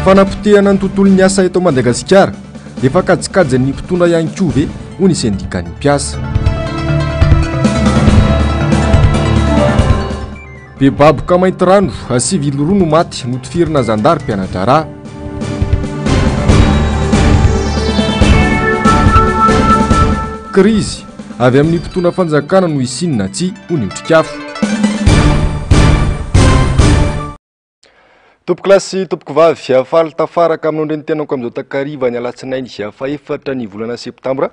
Fanapotehana ny tontolon'ny asa eto Madagasikara, efa kajikajin'ny mpitondra ihany koa ve, hoy ny sendikan'ny mpiasa. Bebaboka Maintirano, sivily roa no maty notifirina zandary mpiana-draharaha. Krizy, avy amin'ny mpitondra fanjakana no hisiany na tsia, hoy ny Otrikafo. Tompokolahy sy tompokovavy, faly tafaraka aminao indray ny tenako amin'izao takariva ny alatsinainy fahefatra ny volana septambra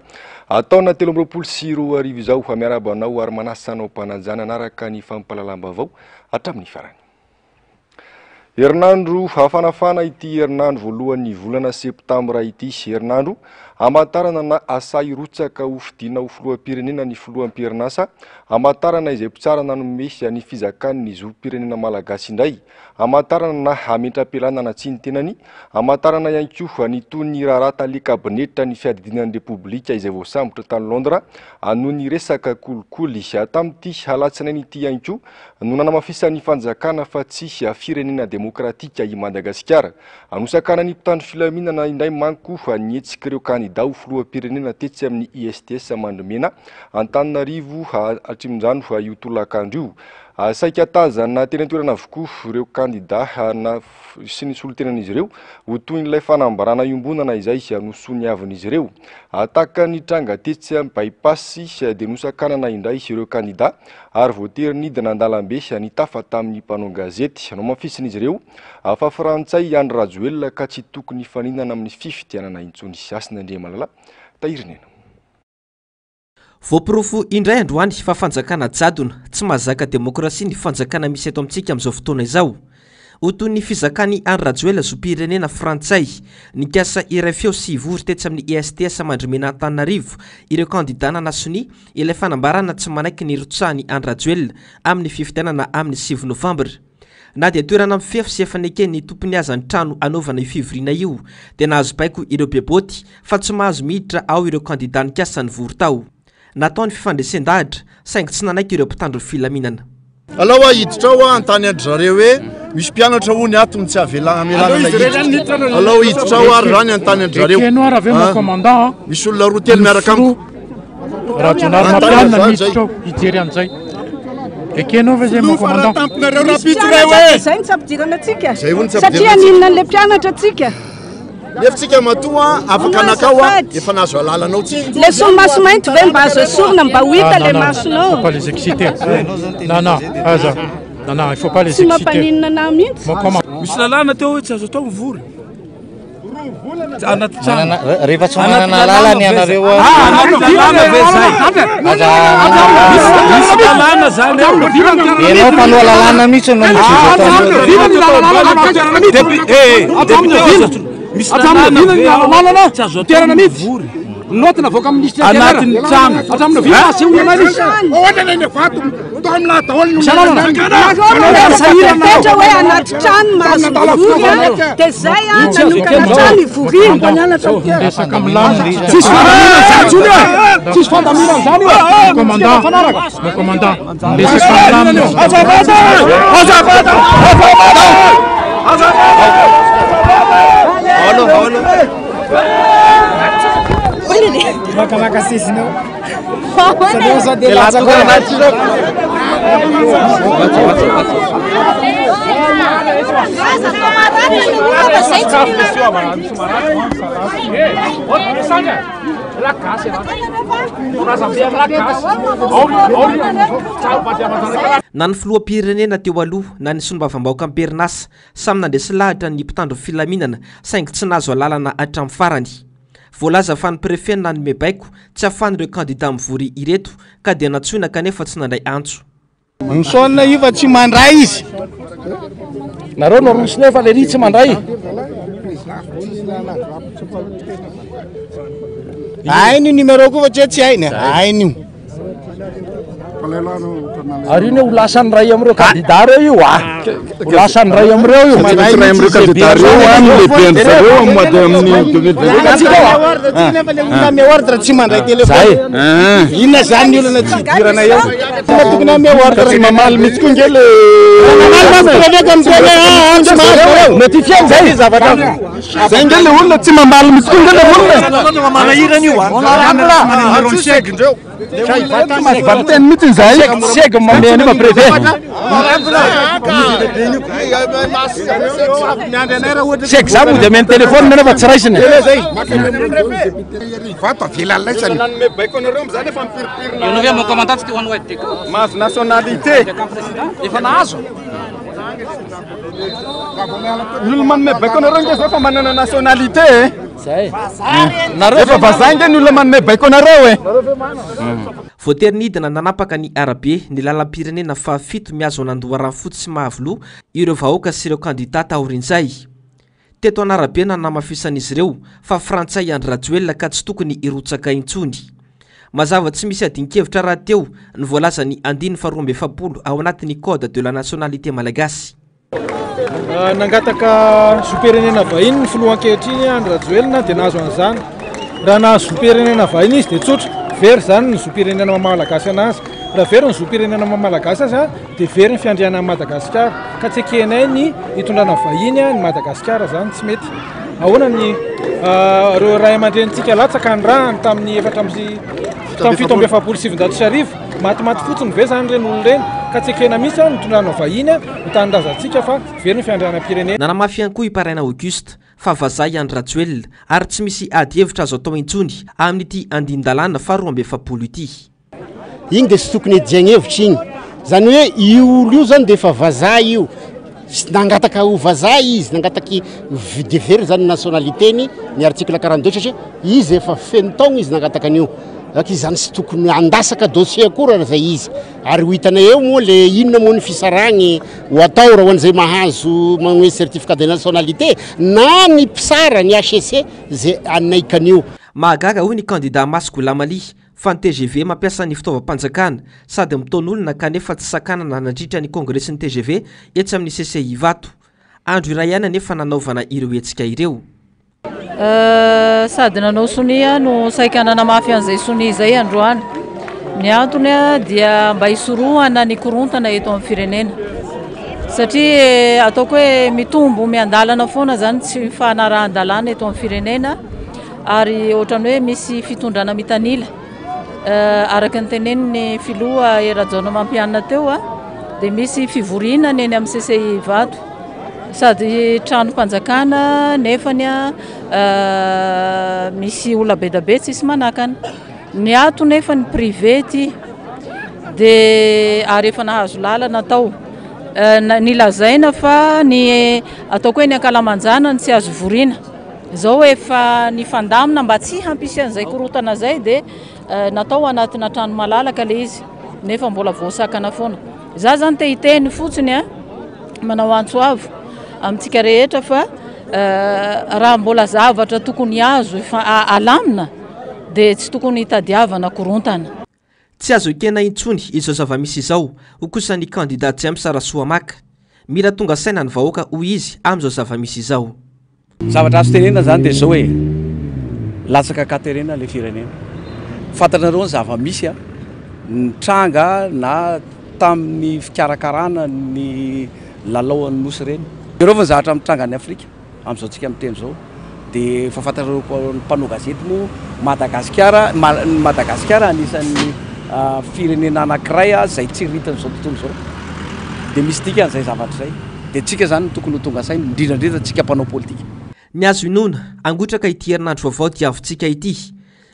taona 2023 izao. Miarahaba anao ary manasa anao mpanajana hanaraka ny fampahalalam-baovao hatramin'ny farany. Herinandro hafanafana ity herinandro voalohan'ny volana septambra ity. Herinandro hamantarana na asa hirotsaka ho fidiana ho filoham-pirenena ny filoham-pirinasa, hamantarana izay mpitsara nanome ny fizakany ny zom-pirenena malagasy indray, hamantarana na hametra-pialana na tsia ny tenany, hamantarana ihany koa ny tohin'ny raharaha tale kabinetra ny fiadidiana ny Repoblika izay voasambotra tany Londres noho ny resaka kolikoly. Tamin'ity alatsinainy ity ihany koa no nanamafisan'ny fanjakana fa tsy firenena demokratika i Madagasikara. Nosakanan'ny mpitandro filaminana indray manko ny hetsik'ireo kandida ho filoham-pirenena tetsy amin'ny ISTS Mandrimena Antananarivo hatramin'izany io tolakandro io. Saika tazana teny an-toerana avokoa ireo kandida na sy ny solontenan'izy ireo ho tohin'ilay fanambarana iombonana izay nosoniavin'izy ireo. Tahaka ny tranga tetsy amin'ny Bypass dia nosakanana indray ireo kandida ary voatery nidina an-dalambe nitafa tamin'ny mpanao gazety. Nohamafisin'izy ireo fa frantsay i Andry Rajoelina ka tsy tokony hifaninana amin'ny fifidianana intsony. Hasina Andriamalala, Tahirinena. Voaporofo indray androany fa fanjakana jadona, tsy mahazaka demokrasia ny fanjakana misy eto amintsika amin'izao fotoana izao. Ho toy ny fizakan'i Andry Rajoelina zom-pirenena frantsay, nikasa hiray feo sy hivory tetsy amin'ny ISTS Mandrimena Antananarivo ireo kandida nanasonia ilay fanambarana tsy manaiky ny hirotsahan'i Andry Rajoelina amin'ny fifidianana amin'ny 9 novambra. Na dia toerana mifefy sy efa neken'ny tompony aza ny trano hanaovana io fivoriana io dia nahazo baiko ireo beboty fa tsy mahazo miditra ao ireo kandida nikasa nivory tao. Natao ny fifandresen-dahatra saingy tsy nanaiky ireo mpitandro filaminana. Alao aho hiditra ao aho hanontany an-dry zareo hoe misy mpianatra hono ato no tsy avela hamelana hiditra. Alao hiditra ao ary zany hanontany an-dry zareo. Ekeno ary ve mon commandant? Misy olona roa telo miaraka amiko. Rajaonarimampianina miditra ao hijery an'izay. Ekenao ve zay mon commandant? Misy mpianatra izay no tsy ampidirana antsika. Satria haninona an'ilay mpianatra antsika. Nefa tsika matoa afaka nakao a efa nahazo alalana ao tsika. Le solomaso mainty ve mba azo esorina mba ho hita le masonao. Faut pas les exciter. Non non, aza. Non non, il faut pas les Tsy exciter. mampaninona anah mihitsy. Mon commandant. Misy lalàna teo hoe tsy azo atao mivory. Anaty trano. Rehefa tsy Anaty manana lalàna lalana ve ianareo zay? Ah, anaty lalàna ve zay? Aza Misy misy lalàna zany ao. Ianao mpanoa lalàna mihitsy no mijery Député, eh, eh, député aza atao. Misy lalàna ve ao? Tsy azo atao mivory. Note navoaka amin'ny ministre Anatin'ny trano. Hatramin'ny oviana asehoana anay izy. Fepetra hoe anaty trano mahazo mivory a, dia zay a nanokana trano ivoriana. Resaka milamina. Tsisy fandaminana izany intsony e. Tsisy fandaminana izany io e. Mon commandant, mon commandant, resaka milamina. Na ny filoham-pirenena teo aloha na ny solombavambahoaka am-perinasa samy nandresy lahatra ny mpitandro filaminana saingy tsy nahazo alalana hatramin'ny farany. Voalaza fa ny préfet no nanome baiko tsy ahafahan'ireo kandida mivory ireto ka dia nantsoina kanefa tsy nandray antso. Misaona io fa tsy mandray izy. Nareo no arosonay fa le ry tsy mandray. Hainy io numéro ko fa tsy hoe tsy hainy. Hainy io. Ary io ne ho lasan'ny ray amin'ireo kandida ireo io ah. Ho lasan'ny ray amin'ireo io. Tsy maintsy ray amin'ireo kandida ireo ah no lehiben'ny zareo amin'ny mois de amin'ny 2024. Antsika nefa le olona ame ordre tsy mandray téléphone. Inona zany ny olana tsy hidirana eo? Tsy tokony ame ordre. Tsy mamaly mihitsy koa nge le. Mamaly mantsy préfet ka miteny hoe ah tsy mahazo nareo. Notifié zay. Zavatra. Zay nge le olona tsy mamaly mihitsy koa nge le olona. Manahirana io ah. Valinteny mihitsy zay. Seg mandeha an'io fa préfet. Seg za mody ameny téléphone nefa tsy raisiny. Vato avela laisany. Nanome baiko anareo am'zany efa mipiripirina. Ianao ve manao commandant tsy ho an'ny Mahazo nationalité. Efa nahazo. Ny olona manome baiko anareo nge zao fa manana nationalité e. Zay. Efa vazaha nge ny olona manome baiko anareo e. Voatery nidina nanapaka ny arabe ny lalam-pirenena fahafito mihazo an'Andoharanofotsy sy Mahavoloa ireo vahoaka sy ireo kandida taorian'izay. Teto an'arabe nanamafisan'izy ireo fa frantsay Andry Rajoelina ka tsy tokony hirotsaka intsony. Mazava tsy misy adin-kevitra rahateo ny voalazan'ny andininy faharoa amby efapolo ao anatin'ny code de la nationalité malagasy. Nangataka zom-pirenena vahiny ny filoha ankehitriny Andry Rajoelina dia nahazo an'izany. Raha nahazo zom-pirenena vahiny izy dia tsotra, very izany ny zom-pirenena maha malagasy anazy. Raha very ny zom-pirenena maha malagasy azy dia very ny fiandrianan'i Madagasikara. Ka tsy ekenay ny hitondrana vahiny ny Madagasikara izany, tsy mety. Ahoana ny ireo ray aman-drenintsika latsaka ny ràny tamin'ny efatra amby tamin'ny 1947, matimaty fotsiny ve izany ireny olona ireny? Ka tsy ekena mihitsy ny hitondrana vahiny ny tanindrazantsika fa very ny fiandrianam-pirenena. Nanamafy ihany koa i Paraina Auguste fa vazaha i Andry Rajoelina ary tsy misy ady hevitra azo atao intsony amin'ity andinin-dalàna faharoa amby efapolo ity. Iny dia tsy tokony hiadiana hevitra iny. Izany hoe io olo io zany dia efa vazaha io. Tsy nangataka ho vazaha izy, nangataky dia very zany ny nationalité-ny, ny article 42 satria izy efa feno taogno izy nangataka an'io. Donc izy zany tsy tokony handasaka dossier akory ary zay izy. Ary ho hitanay eo moa le inona moa ny fisaragny ho atao raha ho an'izay mahazo magnome certificat de nationalité na ny mpisara ny HCC zay hanaiky an'io. Mahagaga hoy ny kandida Masy Goulamali fa ny tgv mampiasa ny fitaovam-panjakana sady mitaona olona kanefa tsy sakanana nandritra ny kongresin'ny tgv etsy amin'ny CCI Ivato. Andro iray ihany anefa nanaovana ireo hetsika ireo. Sady nanao sonia no saika nanamafy an'izay sonia izay androany. Ny antony dia mba hisorohana ny korontana eto amin'ny firenena. Satria ataoko hoe mitombo miandalana foana izany tsy fanarahan-dalàna eto amin'ny firenena ary ohatran'ny hoe misy fitondrana mitanila. Araka ny tenenin'ny filoha Hery Rajaonarimampianina teo dia misy fivoriana ny eny amin'ny CCI Ivato. Sady tranom-panjakana nefany misy olona be dia be tsisy manakana. Ny ato nefa ny privé ity dia ary efa nahazo lalana tao. Nilazaina fa ny ataoko hoe ny ankalamanjana no tsy azo voriana. Izao efa nifandamina mba tsy hampisy an'izay korontana izay dia natao anatina trano malalaka ilay izy nefa mbola voasakana foana. Za zany te hiteny fotsiny a, manao antso avo amintsika rehetra fa raha mbola zavatra tokony azo alamina dia tsy tokony hitadiavana korontana. Tsy azo ekena intsony izao zava-misy izao, hoy kosa ny kandida James Rasoamaka. Mila tonga saina ny vahoaka, hoy izy, amin'izao zava-misy izao. Zavatra azo tenenina zany dia zao e, latsaka an-katerena le firenena. Fantatrareo ny zava-misy a, nitranga na tamin'ny fikarakarana ny lalao an'ny Nosy ireny. Jereo fa ny zavatra mitranga any Afrika amin'izao tsika miteny izao dia efa fantatrareo mpanao gazety moa Madagasikara, Madagasikara anisan'ny firenena anankiray izay tsiriritin'izao tontolo izao. Dia misy dikany izay zavatra izay. Dia tsika izany no tokony ho tonga saina, indrindra indrindra tsika mpanao politika. Ny azo inoana, hangotraka ity herinandro vaovao diavintsika ity.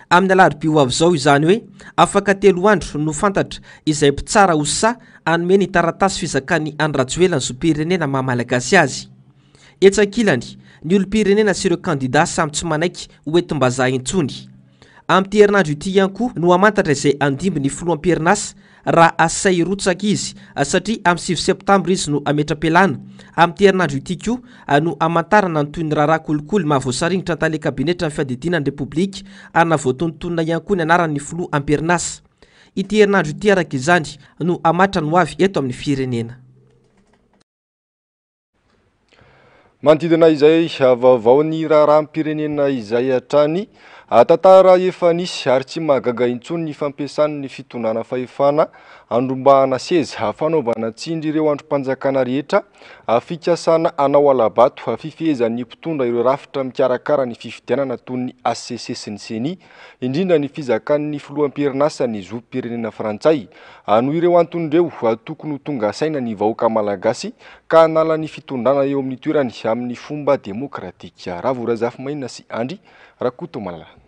Amin'ny alarobia ho avy izao, izany hoe afaka 3 andro no fantatra izay mpitsara ho sahy hanome ny taratasy fizakan'i Andry Rajoelina ny zom-pirenena maha Malagasy azy. Etsy ankilany, ny olom-pirenena sy ireo kandidà samy tsy manaiky ho entim-bazaha intsony. Amin'ity herinandro ity ihany koa no hamantatra izay handimby ny filoham-perinasa raha asay hirotsaka izy satria amin'ny 9 septambra izy no hametra-pialana. Amin'ity herinandro ity koa no hamantarana ny tohin'ny raharaha kolikoly mahavoasaringotra ny tale kabinetra ny fiadidiana ny Repoblika ary nahavoatonontonona ihany koa ny anaran'ny filoha am-perinasa. Ity herinandro ity araka izany no hamatra ny hoavy eto amin'ny firenena. Manodidina izay vaovaon'ny raharaham-pirenena izay hatrany, tantara efa nisy ary tsy mahagaga intsony ny fampiasan'ny fitondrana fahefana handrombahana seza, fanaovana tsindry ireo andrim-panjakana rehetra, fikasana hanao hala-bato, fifehezan'ny mpitondra ireo rafitra mikarakara ny fifidianana toy ny hcc sy ny ceni, indrindra ny fizakan'ny filoham-pirinasa ny zom-pirenena frantsay. Noho ireo antony ireo, tokony ho tonga saina ny vahoaka malagasy ka hanala ny fitondrana eo amin'ny toerany amin'ny fomba demokratika. Ravo Razafimaina sy Andry Rakotomalala.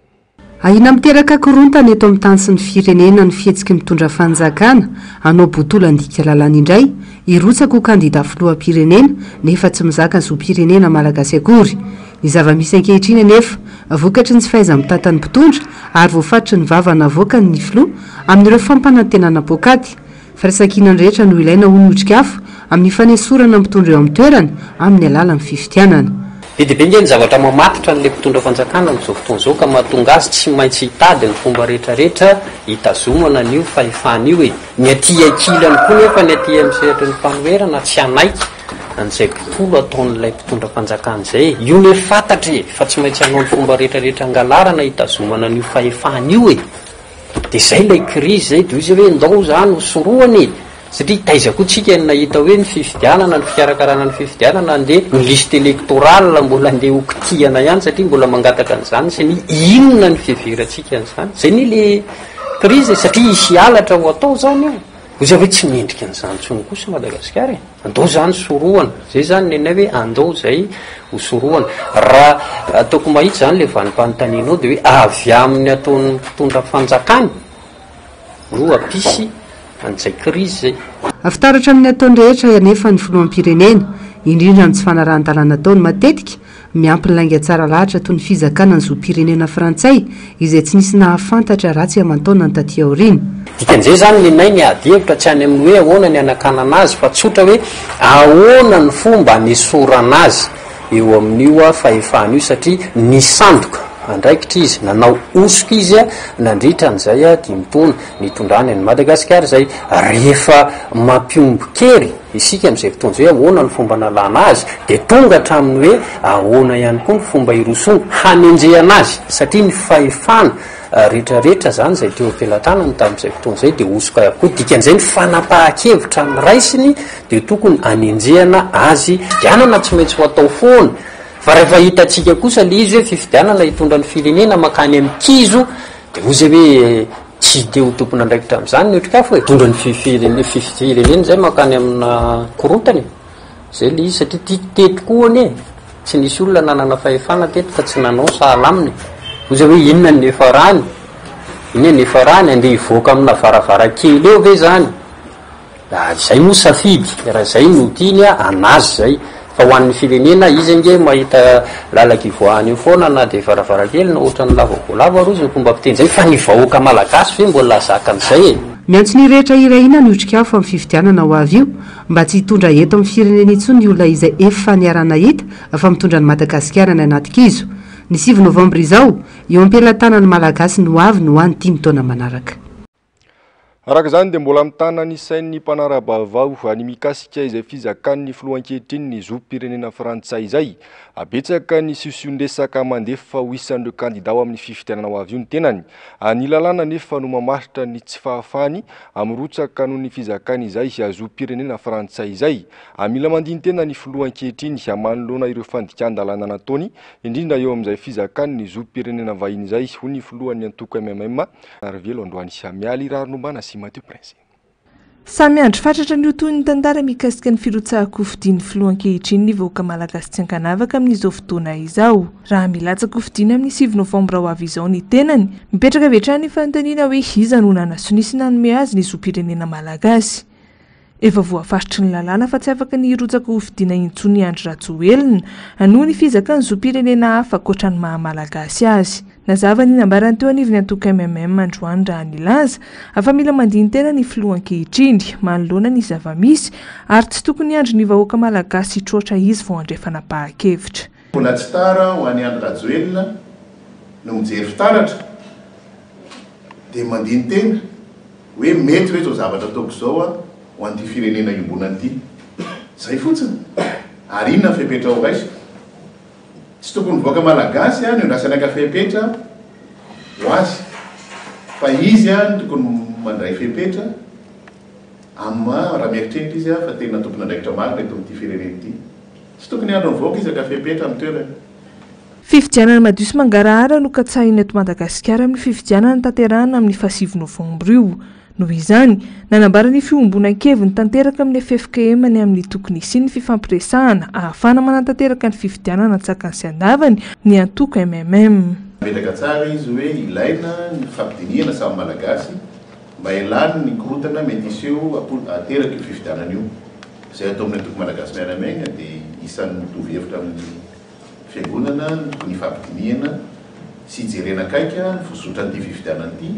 Ahiana miteraka korontana eto amin'ny tany sy ny firenena ny fihetsiky ny mpitondra fanjakana hanao botola handika lalàna indray hirotsaka ho kandida filoham-pirenena nefa tsy mizaka ny zom-pirenena malagasy akory. Ny zava-misy ankehitriny anefa, vokatry ny tsy fahaiza-mitantan'ny mpitondra ary voafaritry ny vava navoakany ny filoha amin'ireo fampanantenana poakaty. Firaisankinan'ny rehetra no ilaina hoy ny Otrikafo amin'ny fanesorana ny mpitondra eo amin'ny toerany amin'ny alalan'ny fifidianana. Be dia be ange ny zavatra mamatotra an'ilay mpitondra fanjakana amin'izao fotoana izao ka mahatonga azy tsy maintsy hitady ny fomba rehetrarehetra hitazomana an'io fahefana io e! Ny aty ankilany koa nefa ny aty amin'ny sehatry ny fanoherana tsy hanaiky an'izay bontolo ataon'ilay mpitondra fanjakana izay e! Io nefa fantatra e! Fa tsy maintsy hanao ny fomba rehetrarehetra hangalarana hitazomana an'io fahefana io e! Dia izay ilay crise izay, dia hoy izy hoe ndao izany ho sorohana e! Satria taiza koa tsika no nahita hoe ny fifidianana, ny fikarakarana ny fifidianana andeha, ny liste électorale mbola andeha ho kitihana ihany satria mbola mangataka an'izany sy ny inona ny fiheverantsika an'izany. Izay anie ilay crise e, satria hisy halatra ho atao izany eo. Hoy izy hoe tsy mendrika an'izany intsony kosa Madagasikara e! Andao izany sorohana. Izay izany ny anay hoe andao izay ho sorohana. Raha ataoko mahitsy izany ilay vanim-panontanianao dia hoe avy amin'ny ataon'ny mpitondra fanjakana no hampisy an'izay krizy izay. Fitaratra amin'ny ataony rehetra anefa ny filoham-pirenena, indrindra amin'ny tsy fanarahan-dalàna ataony matetika, Miampy ny lainga tsara lahatra toy ny fizakana ny zom-pirenena frantsay izay tsy nisy nahafantatra raha tsy aman-taonany taty aoriana. Dikan'izay izany nenay ny ady hevitra tsy any amin'ny hoe ahoana ny hanakanana azy fa tsotra hoe ahoana ny fomba hanesorana azy eo amin'io fahefana io satria nisandoka andraikitra izy, nanao hosoka izy nandritra an'izay dimy taona nitondrany an'i Madagasikara izay. Rehefa mampiombon-kery Isika amin'izay fotoana izay ahoana ny fomba analana azy dia tonga hatramin'ny hoe ahoana ihany koa ny fomba hirosoana hanenjehana azy satria ny fahefana rehetrarehetra izany izay teo am-pelatanany tamin'izay fotoana izay dia hosoka avokoa, dikan'izay ny fanapahan-kevitra noraisiny dia tokony hanenjehana azy, fifidianana tsy maintsy ho atao foana fa rehefa hitantsika kosa ilay izy hoe fifidianana hitondra ny firenena mankany amin'ny kizo dia hoy izay hoe Tsy te ho tompon'andraikitra amin'izany ny Otrikafo e! Mitondra ny firenena izay mankany amina korontana e! Izay ilay izy satria ity teto koa anie tsy nisy olona nanana fahefana teto fa tsy nanao sahala aminy e! Hoy izay hoe inona no niafarany? Inona no niafarany? Andeha hivoaka amina varavarankely eo ve izany? Raha izay moa safidy, raha izay no tiany an'azy izay. Fa ho an'ny firenena, izy ange mahita lalan-kivoahana eo foana na dia varavarankely na ohatran'ny lava voalavo ary hozy ny fomba fiteny izay. Fa ny vahoaka malagasy ve mbola hahazaka an'izay e? Miantso ny rehetra hiray hina ny otrikafo amin'ny fifidianana ho avy io mba tsy hitondra eto amin'ny firenena intsony ny olona izay efa niaraha-nahita fa mitondra an'i Madagasikara any anaty kizo. Ny sivy novambra izao, eo am-pelatanan'ny Malagasy ny ho avy no ho any dimy taona manaraka. Araka izany dia mbola mitana ny sain'ny mpanara-baovao ny mikasika izay fizakan'ny filoha ankehitriny ny zom-pirenena frantsay izay. Betsaka ny siosion-dresaka mandeha fa ho isan'ireo kandida ho amin'ny fifidianana ho avy io ny tenany. Ny lalàna anefa no mamaritra ny tsy fahafahany mirotsaka noho ny fizakany izay zom-pirenena frantsay izay. Mila mandini-tena ny filoha ankehitriny manoloana ireo fandikan-dalàna nataony, indrindra eo amin'izay fizakany ny zom-pirenena vahiny izay, hoy ny filohan'ny antoko MMM. Arivelo androany Mialy Raharinombana sy Mathieu Prince. Samy miandry fatratra ny ho tohin'ny tantara mikasika ny firotsahan-kofidian'ny filoha ankehitriny ny vahoaka malagasy tsy ankanavaka amin'izao fotoana izao. Raha milatsa-kofidiana amin'ny sivy novambra ho avy izao ny tenany, mipetraka avy hatrany ny fanontaniana hoe iza no nanasonia sy nanome azy ny zom-pirenena malagasy. Efa voafaritry ny lalàna fa tsy afaka ny hirotsaka ho fidiana intsony i Andry Rajoelina noho ny fizakany zom-pirenena hafa ankoatra ny maha Malagasy azy. Nazava ny nambarany teo anivon'ny antoko MMM androany raha nilaza fa mila mandini-tena ny filoha ankehitriny manoloana ny zava-misy ary tsy tokony hiandry ny vahoaka Malagasy hitroatra izy vao handray fanapahan-kevitra. Mbola tsy tara ho an'i Andry Rajoelina no mijery fitaratra dia mandini-tena. Hoe mety ve izao zavatra ataoko izao ho an'ity firenena iombonana ity? Izay fotsiny. Ary inona ny fepetra ho raisiko? Tsy tokony vahoaka malagasy no iandrasana haka fepetra ho azy fa izy no tokony mandray fepetra amin'ny maha raha mieritreritra izy fa tena tompon'andraikitra marina eto amin'ity firenena ity. Tsy tokony hiandry ny vahoaka izy haka fepetra amin'ny toerany. Fifidianana madio sy mangarahara no katsahina eto Madagasikara amin'ny fifidianana tanterahina amin'ny fahasivy novambra io. Noho izany, nanambara ny fiombonam-keviny tanteraka amin'ny ffkm ny amin'ny tokony hisian'ny fifampiresahana ahafahana manatanteraka ny fifidianana an-tsakany sy an-davany ny antoko mmm. Nametraka tsara izy hoe ilaina ny fifampidinihana samy Malagasy mba hialany ny korontana mety hiseho aterak'io fifidianana io. Izay atao amin'ny antoko Malagasy Miara-miainga dia isan'ny mitovy hevitra amin'ny Fiangonana no tokony hifampidinihana sy hijerena akaiky ny fizotran'ity fifidianana ity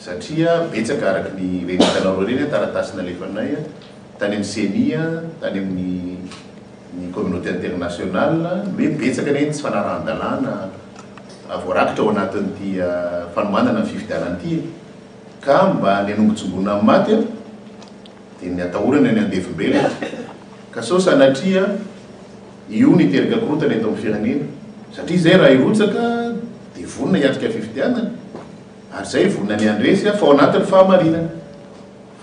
satria betsaka araka ny ireny hitanareo ireny taratasy nalefanay tany amin'ny ceni, tany amin'ny ny communauté internationale ny hoe betsaka anie ny tsy fanarahan-dalàna voarakitra ao anatin'ity fanomanana ny fifidianana ity e! ka mba ny hanongotsongoana amin'ny maty dia ny atahorana ny handevombelona ka sao sanatria Io no hiteraka korontana eto amin'ny firenena satria izay raha hirotsaka dia vonona hiatrika fifidianana ary izay vonona ny handresy fa ao anatin'ny fahamarinana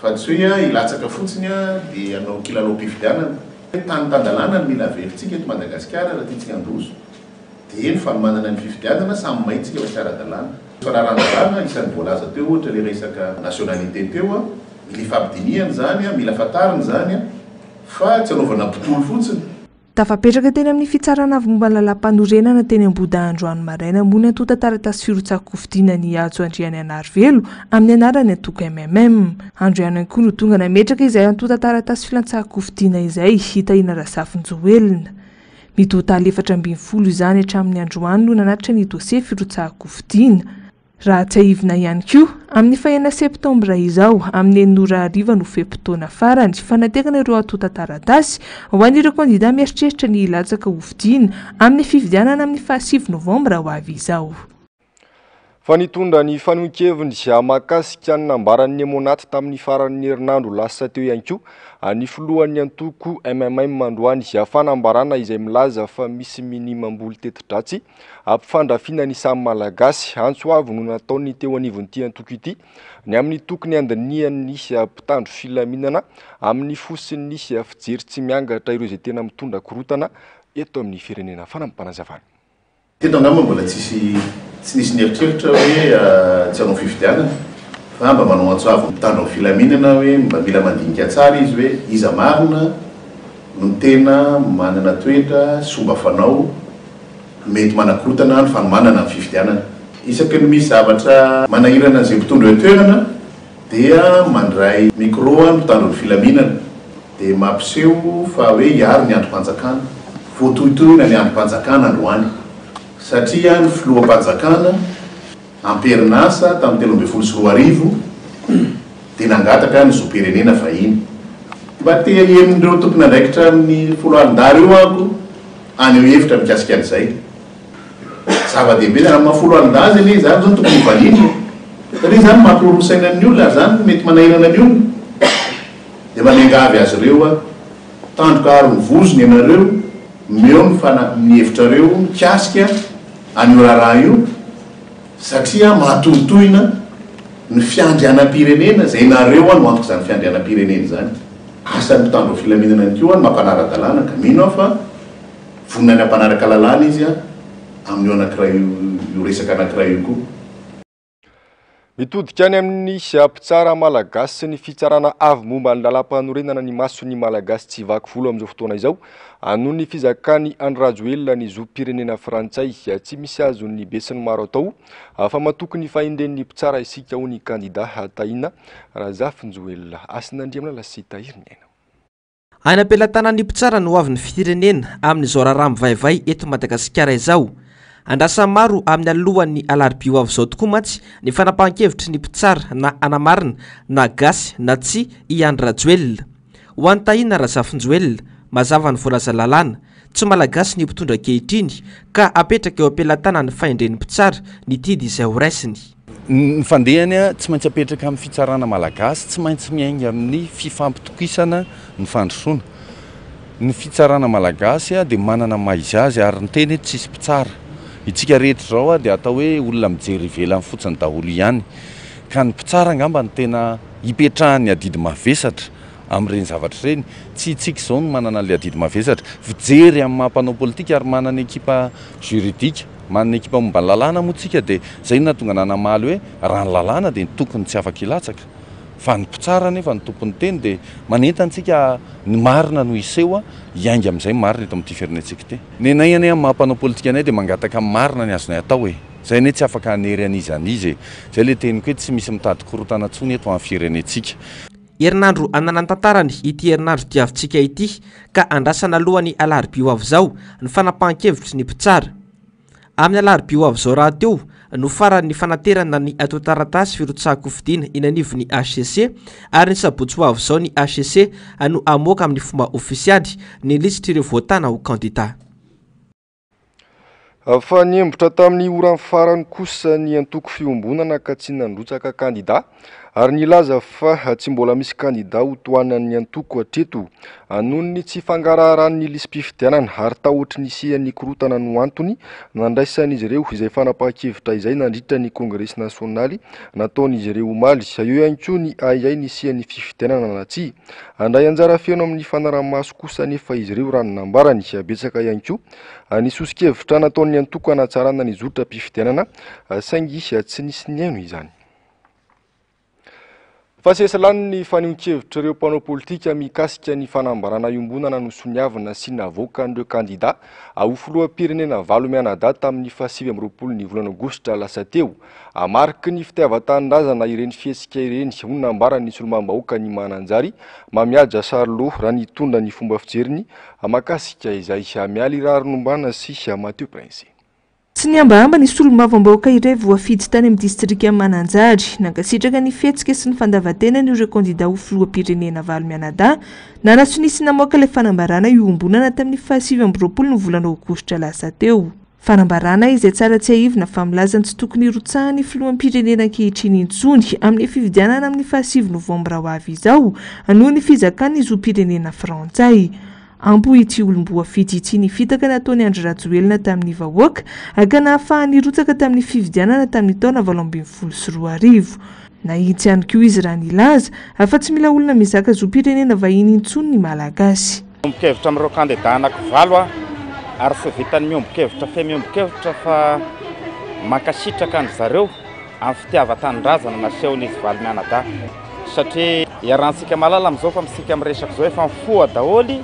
fa tsy hoe hilatsaka fotsiny dia hanao kilalaom-pifidianana. Tany tan-dalàna no mila averintsika eto Madagasikara raha tiantsika handroso dia ny fanomanana ny fifidianana samy mahintsika fa tsy ara-dalàna. Fanarahan-dalàna isan'ny voalaza teo ohatra ilay resaka nationalité teo, mila ifampidinihana izany, mila fantarina izany. Fa tsy anaovana mpitory fotsiny. Tafapetraka teny amin'ny Fitsarana avo momba ny lalàmpanorenana teny Ambohidahy androany maraina moa ny antontan-taratasy firotsahan-kofidina an'i Hajo Andrianaianarivelo amin'ny anaran'ny antoko mmm. Andro ihany koa no tonga nametraka izay antontan-taratasy filantsahan-kofidina izay i Tahina Razafinjoelina. Mitotaly 14 izany hatramin'ny androany no nanatitra ny dosie firotsahan-kofidina. Raha tsiahivina ihany koa, amin'ny fahenina septambra izao, amin'ny enina ora hariva no fe-potoana farany fanaterana ireo antontan-taratasy ho an'ireo kandida mieritreritra ny hilatsaka hofidiana amin'ny fifidianana amin'ny fahasivy novambra ho avy izao. Fa nitondra ny fanehoan-keviny mahakasika ny nambaran'ny Emmonat tamin'ny faran'ny herinandro lasa teo ihany koa ny filohan'ny antoko mmm androany. Fanambarana izay milaza fa misy minia mamboly teti-dratsy Ampifandrafiana ny samy Malagasy. Antso avo no nataon'ny teo anivon'ity antoko ity ny amin'ny tokony handinihan'ny mpitandro filaminana amin'ny fo sy ny fijery tsy miangatra ireo izay tena mitondra korontana eto amin'ny firenena. Fanampim-panazavana. Teto angamba mbola tsisy tsy nisy nieritreritra hoe tsy hanao fifidianana fa mba manao antso avo mpitandro ny filaminana hoe mba mila mandinika tsara izy hoe iza marina no tena manana toetra sy fomba fanao mety manakorontana ny fanomanana ny fifidianana. Isaky ny misy zavatra manahirana an'izay mpitondra eo an-toerana dia mandray micro ny mpitandro ny filaminana dia mampiseho fa hoe hiaro ny andrim-panjakana. Voatohitohina ny andrim-panjakana androany satria ny filoham-panjakana am-perinasa tamin'ny 2013 dia nangataka ny zom-pirenena fahiny. Mba te hihaino ireo tompon'andraikitra amin'ny foloalindahy ireo aho ko haneho hevitra mikasika an'izay. Zava-dehibe izany, amin'ny maha foloalindahy azy anie izany izao tokony hovaliana e! Satria izany mampihorohoro saina ny olona ary izany mety manahirana ny olona. Dia mba miangavy azy ireo aho, tandroka aro ny vozony ianareo, omeo ny fana- ny hevitrareo mikasika an'io raharaha io satria mahatohitohina ny fiandrianam-pirenena izay nareo no antok'izany fiandrianam-pirenena izany. Asan'ny mpitandro ny filaminana ihany koa ny mampanara-dalàna ka mino aho fa vonona ny hampanaraka lalàna izy amin'io anankiray io resaka anankiray io koa. Mitodika any amin'ny mpitsara malagasy sy ny fitsarana avo momba ny lalàmpanorenana ny mason'ny Malagasy tsy vaky volo amin'izao fotoana izao noho ny fizakan'i Andry Rajoelina ny zom-pirenena frantsay. Tsy misy azon'ny besinimaro atao fa matoky ny fahendren'ny mpitsara isika hoy ny kandida Tahina Razafinjoelina. Hasina Andriamalala sy Tahiry Ny Aina. Any am-pelatanan'ny mpitsara ny hoavin'ny firenena amin'izao raharaha mivaivay eto Madagasikara izao. Andrasan'ny maro amin'ny alohan'ny alarobia ho avy izao tokoa mantsy ny fanapahan-kevitry ny mpitsara na hanamarina na gasy na tsia i Andry Rajoelina. Ho an'i Tahina Razafinjoelina, mazava ny voalazan'ny lalàna. Tsy Malagasy ny mpitondra ankehitriny ka apetraka eo am-pelatanan'ny fahendren'ny mpitsara ny didy izay horaisiny. Ny fandehany tsy maintsy apetraka amin'ny fitsarana malagasy, tsy maintsy miainga amin'ny fifampitokisana ny fandrosoana. Ny fitsarana malagasy dia manana ny maha izy azy ary ny teny hoe tsisy mpitsara. Itsika rehetra izao dia atao hoe olona mijery ivelany fotsiny daholo ihany. Ka ny mpitsara angamba no tena ipetrahan'ny adidy mavesatra amin'ireny zavatra ireny. Tsy itsika izao no manana an'ilay adidy mavesatra. Fijery amin'ny maha mpanao politika ary manana ekipa juridique, manana ekipa momba ny lalàna moa tsika dia izay no nahatonga anah namaly hoe raha ny lalàna dia tokony tsy afaka hilatsaka fa ny mpitsara anefa no tompon'ny teny dia manentana antsika ny marina no hiseho hiainga amin'izay ny marina eto amin'ity firenentsika ity. Nenay anie amin'ny maha mpanao politika anay dia mangataka ny marina ny azonay atao e! Zay anie tsy afaka hanery an'iza an'iza e! Zay ilay teniko hoe tsy misy mitady korontana intsony eto amin'ny firenentsika. Herinandro hanana ny tantarany ity herinandro diavintsika ity ka andrasana alohan'ny alarobia ho avy izao ny fanapahan-kevitry ny mpitsara. Amin'ny alarobia ho avy izao rahateo no faran'ny fanaterana ny antontan-taratasy firotsahan-kofidina eny anivon'ny hcc ary ny sabotsy ho avy izao ny hcc no hamoaka amin'ny fomba ofisialy ny lisitr'ireo voatana ho kandida. Fa niembotra tamin'ny ora farany kosa ny antoko Fiombonana ka tsy nandrotsaka kandida ary nilaza fa tsy mbola misy kandida ho tohanan'ny antoko hatreto noho ny tsy fangaraharan'ny lisi-pifidianana ary tahotry ny hisian'ny korontana no antony nandraisan'izy ireo izay fanapahan-kevitra izay nandritra ny kongresy nasionaly nataon'izy ireo omaly. Eo ihany koa ny ahiahy ny hisian'ny fifidianana na tsia. Handray anjara feno amin'ny fanaraha-maso kosa anefa izy ireo raha ny nambarany. Betsaka ihany koa Ny soso-kevitra nataon'ny antoko hanatsarana ny zotram-pifidianana saingy tsy nisy nihaino izany. Fa sesilany ny fanehoan-kevitr'ireo mpanao politika mikasika ny fanambarana iombonana nosoniavina sy navoakan'ireo kandida ho filoham-pirenena valo mianadahy tamin'ny fahasivy amby roapolo ny volana aogositra lasa teo. Mariky ny fitiavan-tanindrazana ireny fihetsika ireny, hoy ny nambaran'ny solombavambahoakan'i Mananjary, Mamihaja Charlot, raha nitondra ny fomba fijeriny Mahakasika izay, Mialy Raharinombana sy Mathieu Prince. Tsy nihambahamba ny solombavambahoaka iray voafidy tany amin'ny distrikan'i Mananjary. Nankasitraka ny fihetsika sy ny fandavan-tenany ireo kandida ho filoham-pirenena valo mianadahy nanasonia sy namoaka ilay fanambarana iombonana tamin'ny faha 29 ny volana aogositra lasa teo. Fanambarana izay tsara tsiahivina fa milaza ny tsy tokony hirotsahan'ny filoham-pirenena ankehitriny intsony amin'ny fifidianana amin'ny faha-9 novambra ho avy izao noho ny fizakany ny zom-pirenena frantsay. Ampy ity olom-boafidy ity ny fitaka nataon'i Andry Rajoelina tamin'ny vahoaka ka nahafahany nirotsaka tamin'ny fifidianana tamin'ny taona 2018. Nahitsy ihany koa izy raha nilaza fa tsy mila olona mizaka zom-pirenena vahiny intsony ny Malagasy. Miombon-kevitra amin'ireo kandida anankivalò aho ary tsy vitan'ny miombon-kevitra fe miombon-kevitra fa mankasitraka an-dry zareo amin'ny fitiavan-tanindrazana nasehon'izy valo mianadahy satria iarahantsika mahalala amin'izao fa isika miresaka izao efa mifoha daholo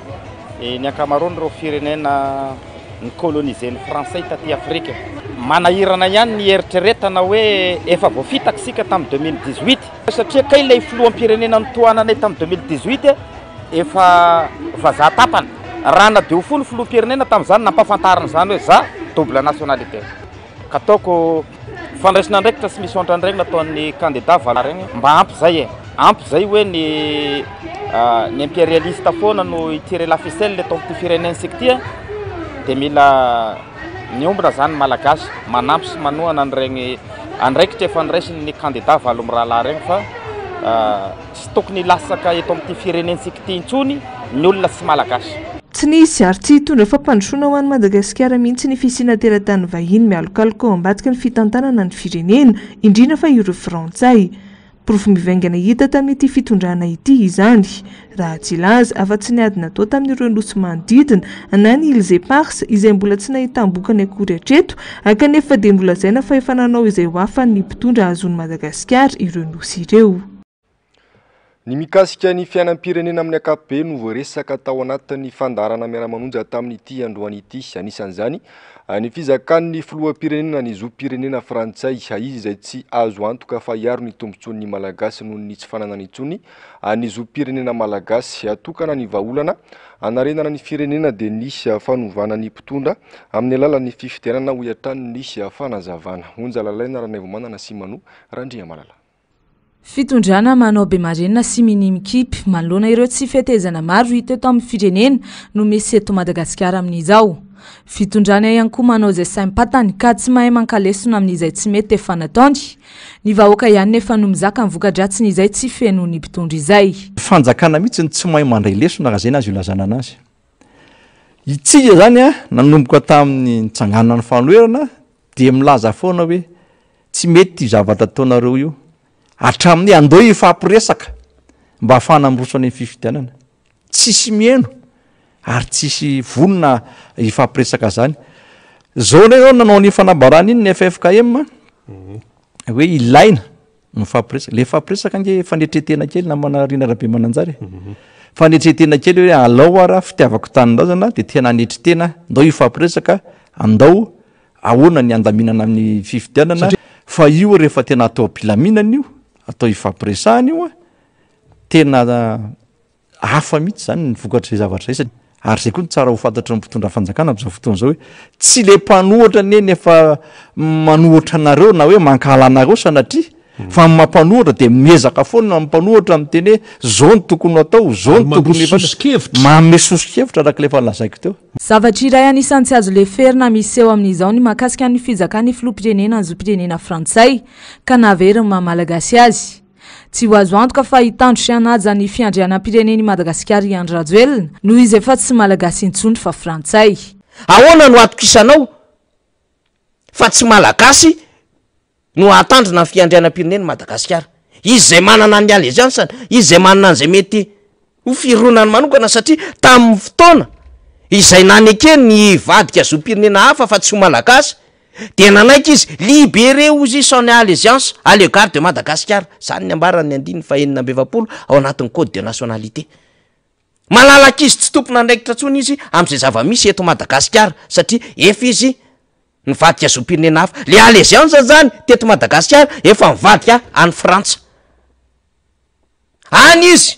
ny ankamaroan'ireo firenena ni-coloniser-n'ny frantsay taty Afrika. Manahirana ihany ny hieritreretana hoe efa voafitaka isika tamin'ny 2018 satria kay ilay filoham-pirenena notohananay tamin'ny 2018 Efa vazaha tapany. Raha nadio fo ny filoham-pirenena tamin'izany nampahafantarina izany hoe za double nationalité. Ka ataoko fandraisana andraikitra sy misy ontra an'ireny nataon'ny kandida Vala ireny mba ampy izay e. Ampy izay hoe ny ny imperialiste foana no hi-tirer la ficelle eto amin'ity firenentsika ity a. Dia mila miombona izany ny Malagasy manampy sy manohana an'ireny andraikitra efa noraisin'ny kandida valo mirahalahy ireny fa Tsy tokony hilatsaka eto amin'ity firenentsika ity intsony ny olona tsy Malagasy. Tsy nisy ary tsy hitondra fampandrosoana ho an'i Madagasikara mihitsy ny fisiana teratany vahiny mialokaloka ao ambadiky ny fitantanana ny firenena, indrindra fa ireo frantsay. Porofo mivaingana hita tamin'ity fitondrana ity izany, raha tsy hilaza afa-tsy ny ady natao tamin'ireo nosy manodidina na ny Îles Éparses izay mbola tsy nahitam-bokany akory hatreto kanefa dia nolazaina fa efa nanao izay ho afany ny mpitondra hahazoan'i Madagasikara ireo nosy ireo. Ny mikasika ny fiainam-pirenena amin'ny ankapobeny no voaresaka tao anatin'ny fandaharana miara-manonja tamin'ity androany ity. Anisan'izany ny fizakan'ny filoham-pirenena ny zom-pirenena frantsay, izy izay tsy azo antoka fa hiaro ny tombontsoan'ny Malagasy noho ny tsy fananany intsony ny zom-pirenena malagasy. Tokana ny vahaolana hanarenana ny firenena dia ny fanovana ny mpitondra amin'ny alalan'ny fifidianana, hoy hatrany ny fanazavana. Onja Lalaina Ranaivomanana sy Mano Randriamalala. Fitondrana manao be marenina sy minia mikipy manoloana ireo tsy fetezana maro hita eto amin'ny firenena no misy eto Madagasikara amin'izao. Fitondrana ihany koa manao izay saim-patany ka tsy mahay mankalesona amin'izay tsy mety efa nataony. Ny vahoaka ihany nefa no mizaka ny voka-dratsin'izay tsy fenon'ny mpitondra izay. Fanjakana mihitsy no tsy mahay mandray lesona raha izay no azo ilazana anazy. Itsika izany nanomboka tamin'ny nitsanganan'ny fanoherana dia milaza foana hoe Tsy mety io zavatra ataonareo io. Hatramin'ny andao hifampiresaka mba hahafahana miroso any amin'ny fifidianana. Tsisy mihaino ary tsisy vonona hifampiresaka zany. Zao indray zao nanao an'iny fanambarana iny ny ffkm hoe ilaina ny mifampiresaka. Le mifampiresaka ange fanetren-tena kely namana Rina Rabemananjara e. Fanetren-tena kely hoe alao ara fitiavako tanindrazana de tena hanetry tena, ndao hifampiresaka, andao Ahoana ny handaminana ny fifidianana fa io rehefa tena atao am-pilaminana io, atao ifampiresahana io an, tena hafa mihitsy zany ny vokatr'izay zavatra izay satria ary zay koa no tsara ho fantatry ny mpitondra fanjakana amin'izao fotoana izao hoe tsy le mpanohitra anie ny efa manohitra anareo na hoe mankahala anareo sanatria Fa ny mampanohitra dia miezaka foana ny mpanohitra miteny hoe zao no tokony ho atao, zao no tokony Ary soso-kevitra. Manome soso-kevitra araka ilay efa lazaiko teo. Zavatra iray anisan'ny tsy azo leferina miseho amin'izao ny mahakasika ny fizakan'ny filoham-pirenena ny zom-pirenena frantsay ka nahavery ny maha malagasy azy. Tsy ho azo antoka fa hitandro sy hanaja ny fiandrianam-pirenen'i Madagasikara i Andry Rajoelina noho izy efa tsy malagasy intsony fa frantsay. Ahoana no atokisanao fa tsy malagasy no hahatandrina ny fiandrianam-pirenen'i Madagasikara. Izy izay manana ny allégeance-ny, izy izay manana an'izay mety ho fironany manokana satria tamin'ny fotoana izay nanekeny ny hivadika zom-pirenena hafa fa tsy ho Malagasy dia nanaiky izy, libéré hozy son allégeance à l'égard de Madagascar. Izany ny ambaran'ny andininy faha 46 ao anatin'ny code de nationalité. Malalaka izy, tsy tompon'andraikitra intsony izy amin'izay zava-misy eto Madagasikara satria efa izy nivadika zom-pirenena hafa. Le allégeance zany teto Madagasikara efa nivadika any Frantsa. Any izy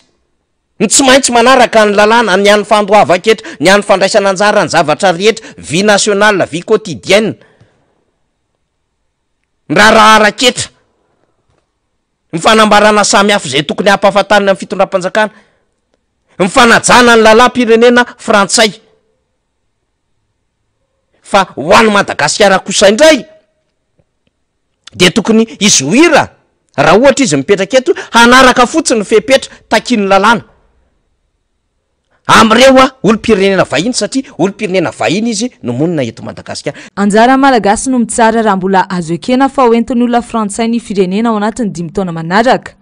no tsy maintsy manaraka ny lalàna, ny an'ny fandoavan-ketra, ny an'ny fandraisana anjara ny zavatra rehetra, vie nationale, vie quotidienne, ny raharaha ara-ketra. Ny fanambarana samihafa izay tokony hampahafantarina ny fitondram-panjakana, ny fanajana ny lalàm-pirenena frantsay. Fa ho an'i Madagasikara kosa indray dia tokony hizohira raha ohatra izy mipetraka eto hanaraka fotsiny ny fepetra takian'ny lalàna. Amin'ireo olom-pirenena vahiny satria olom-pirenena vahiny izy no monina eto Madagasikara. Anjaran'ny Malagasy no mitsara raha mbola azo ekena fa ho entin'ny olona frantsay ny firenena ao anatin'ny dimy taona manaraka.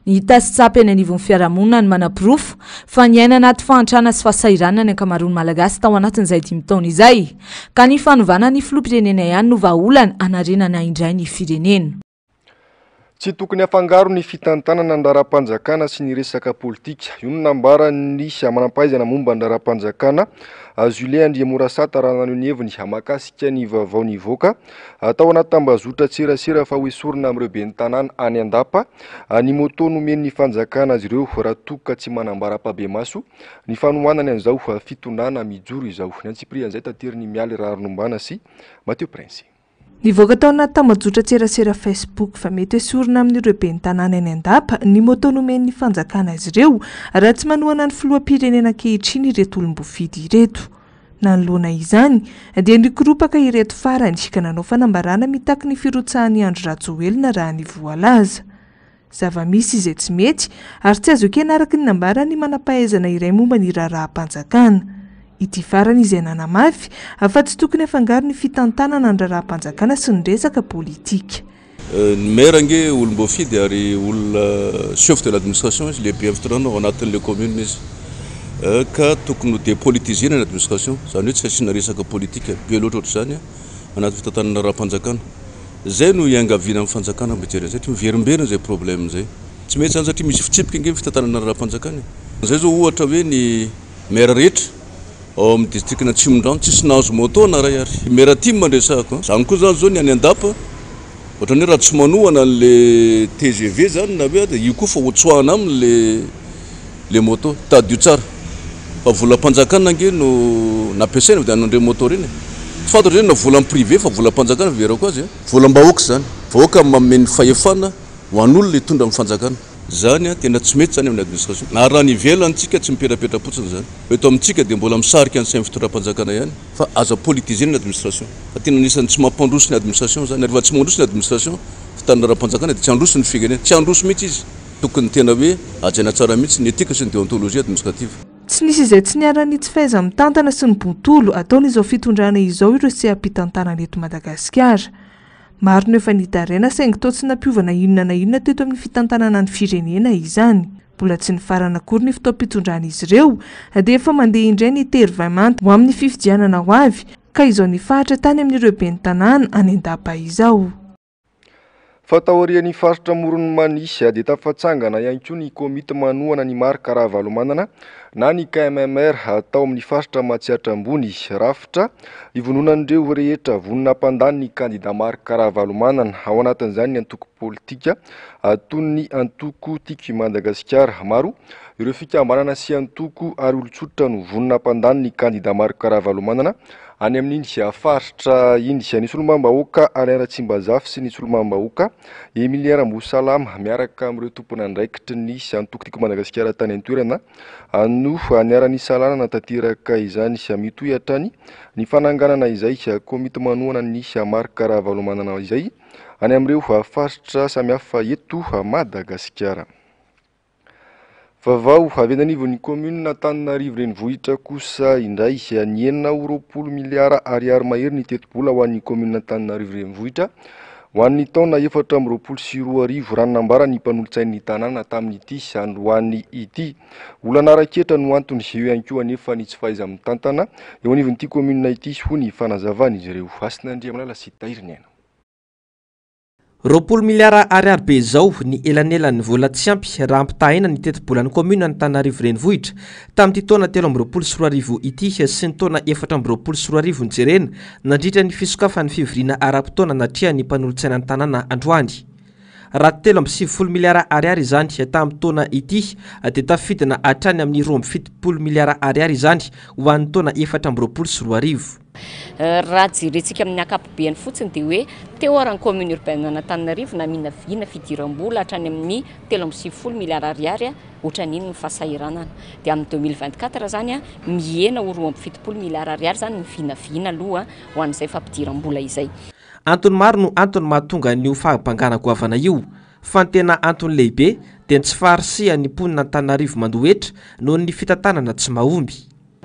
Ny hita sy tsapa eny anivon'ny fiarahamonina no manaporofo fa niaina anaty fahantrana sy fahasahiranana ny ankamaroan'ny Malagasy tao anatin'izay dimy taona izay. Ka ny fanovana ny filoham-pirenena ihany no vahaolana hanarenana indray ny firenena. Tsy tokony hafangaro ny fitantanana ny raharaham-panjakana sy ny resaka politika. Io no nambaran'ny manampahaizana momba ny raharaham-panjakana, Julien Andriamorasata raha naneho ny heviny mahakasika ny vaovao nivoaka tao anaty tambazotran-tserasera fa hoesorina amin'ireo ben'ny tanàna any Andapa ny moto nomen'ny fanjakana azy ireo raha toa ka tsy manambara ampahibemaso ny fanohanany an'izao fitondrana mijoro izao. Ny antsipirian'izay taterin'i Mialy Raharinombana sy Mathieu Prince. Nivoaka tao anaty tambajotran-tserasera Facebook fa mety hesorina amin'ireo ben'ny tanàna eny Andapa ny moto nomen'ny fanjakana azy ireo raha tsy manohana ny filoham-pirenena ankehitriny ireto olom-boafidy ireto. Nanoloana izany dia nikoropaka ireto farany ka nanao fanambarana mitaky ny firotsahan'i Andry Rajoelina raha ny voalaza. Zava-misy izay tsy mety ary tsy azo ekena araka ny nambaran'ny manam-pahaizana iray momba ny raharaham-panjakana. Ity farany izay nanamafy fa tsy tokony afangaro ny fitantanana ny raharaham-panjakana sy ny resaka politika. Ny maire ange olom-boafidy ary olona chef de l'administration izy, lehiben'ny fitondrana ao anatin'ilay commune izy ka tokony ho depolitiser-na ny administration, izany hoe tsy asiana resaka politika be loatra ohatr'izany anaty fitantanana raharaham-panjakana. Zay no iangaviana amin'ny fanjakana mba hijery an'izay satria miverimberina izay problème izay. Tsy mety izany satria misy fitsipika ange ny fitantanana ny raharaham-panjakana e. Zay zao ohatra hoe ny maire rehetra ao amin'ny distrikan'Atsimondrano tsisy nahazo moto na iray ary. Maire tim no resahako an. Zany koa zany zao ny any Andapa ohatran'ny hoe raha tsy manohana an'le tgv zany na hoe io koa fa hotsoahana aminy le le moto. Tadidio tsara fa volam-panjakana ange no nampiasaina nividianana an'ireny moto ireny e. Tsy fantatro ireny na volan'ny privé fa volam-panjakana fiheverako azy e. Volam-bahoaka izany. Vahoaka no manome ny fahefana ho an'olona hitondra amin'ny fanjakana. Zany tena tsy mety zany amin'ny administration. Ary raha any ivelany tsika tsy mipetrapetra-potsiny zany. Eto amintsika dia mbola misarika ny sain'ny fitondram-panjakana ihany fa aza politiser-na ny administration. Fa tena anisan'ny tsy mampandroso ny administration zany. Ary rehefa tsy mandroso ny administration, fitandaram-panjakana dia tsy handroso ny firenena. Tsy handroso mihitsy izy. Tokony tena hoe hajaina tsara mihitsy ny éthique sy ny déontologie administrative. Tsy nisy izay tsy niharan'ny tsy fahaiza-mitantana sy ny bontolo ataon'izao fitondrana izao ireo seha-pitantanana eto Madagasikara. Maro no efa nitaraina saingy toa tsy nampiova na inona na inona teto amin'ny fitantanana ny firenena izany. Mbola tsy nifarana akory ny fotoam-pitondran'izy ireo dia efa mandeha indray ny tery vay manta ho amin'ny fifidianana ho avy ka izao nifaritra tany amin'ireo ben'ny tanàna any an-dapa izao. Fa taorian'ny faritra Amoron'i Mania dia tafatsangana ihany koa ny komity manohana an'i Marc Ravalomanana na ny KMMR tao amin'ny faritra Matsiatra Ambony. Rafitra ivondronan'ireo rehetra vonona hampandany ny kandida Marc Ravalomanana. Ao anatin'izany ny antoko politika toy ny antoko Tiako i Madagasikara. Maro ireo fikambanana sy antoko ary olon-tsotra no vonona hampandany ny kandida Marc Ravalomanana any amin'iny faritra iny. Ny solombavambahoaka Alain Ratsimbazafy sy ny solombavambahoaka Emilien Rambosalama miaraka amin'ireo tompon'andraikitry ny antoko Tiako Madagasikara tany an-toerana no niara-nisalana nanatanteraka izany. Mitohy hatrany ny fananganana izay komity manohana ny Marc Ravalomanana izay any amin'ireo faritra samihafa eto Madagasikara. Vaovao avy eny anivon'ny kaominina Antananarivo Renivohitra kosa indray, nihena ho 20 miliara ariary mahery ny tetibola ho an'ny kaominina Antananarivo Renivohitra ho an'ny taona 2024, raha ny nambaran'ny mpanolotsain'ny tanàna tamin'ity androany ity. Olana ara-ketra no antony, eo ihany koa anefa ny tsy fahaiza-mitantana eo anivon'ity kaominina ity, hoy ny fanazavan'izy ireo. Hasina Andriamalala sy Tahiry Niaina. 20 miliara ariary be izao ny elanelan'ny vola tsy ampy raha ampitahaina ny tetibolan'ny kaominina Antananarivo Renivohitra tamin'ity taona 2023 ity sy ny taona 2024 nojerena nandritra ny fisokafan'ny fivoriana ara-potoana natrehan'ny mpanolotsainan'ny tanàna androany. Raha 93 miliara ariary izany tamin'ny taona ity dia tafidina hatrany amin'ny 72 miliara ariary izany ho an'ny taona 2024. Raha jerentsika amin'ny ankapobeny fotsiny dia hoe teo ary ny commune urbaine an'Antananarivo naminavina fidiram-bola hatrany amin'ny 93 miliara ariary ohatran'iny ny fahasahiranana. Dia amin'ny 2024 izany mihena ho 72 miliara ariary izany ny vinavina aloha ho an'izay fampidiram-bola izay. Antony maro no antony mahatonga an'io fahabangana goavana io, fa ny tena antony lehibe dia ny tsy faharisihan'ny mponina Antananarivo mandoa hetra noho ny fitantanana tsy mahomby.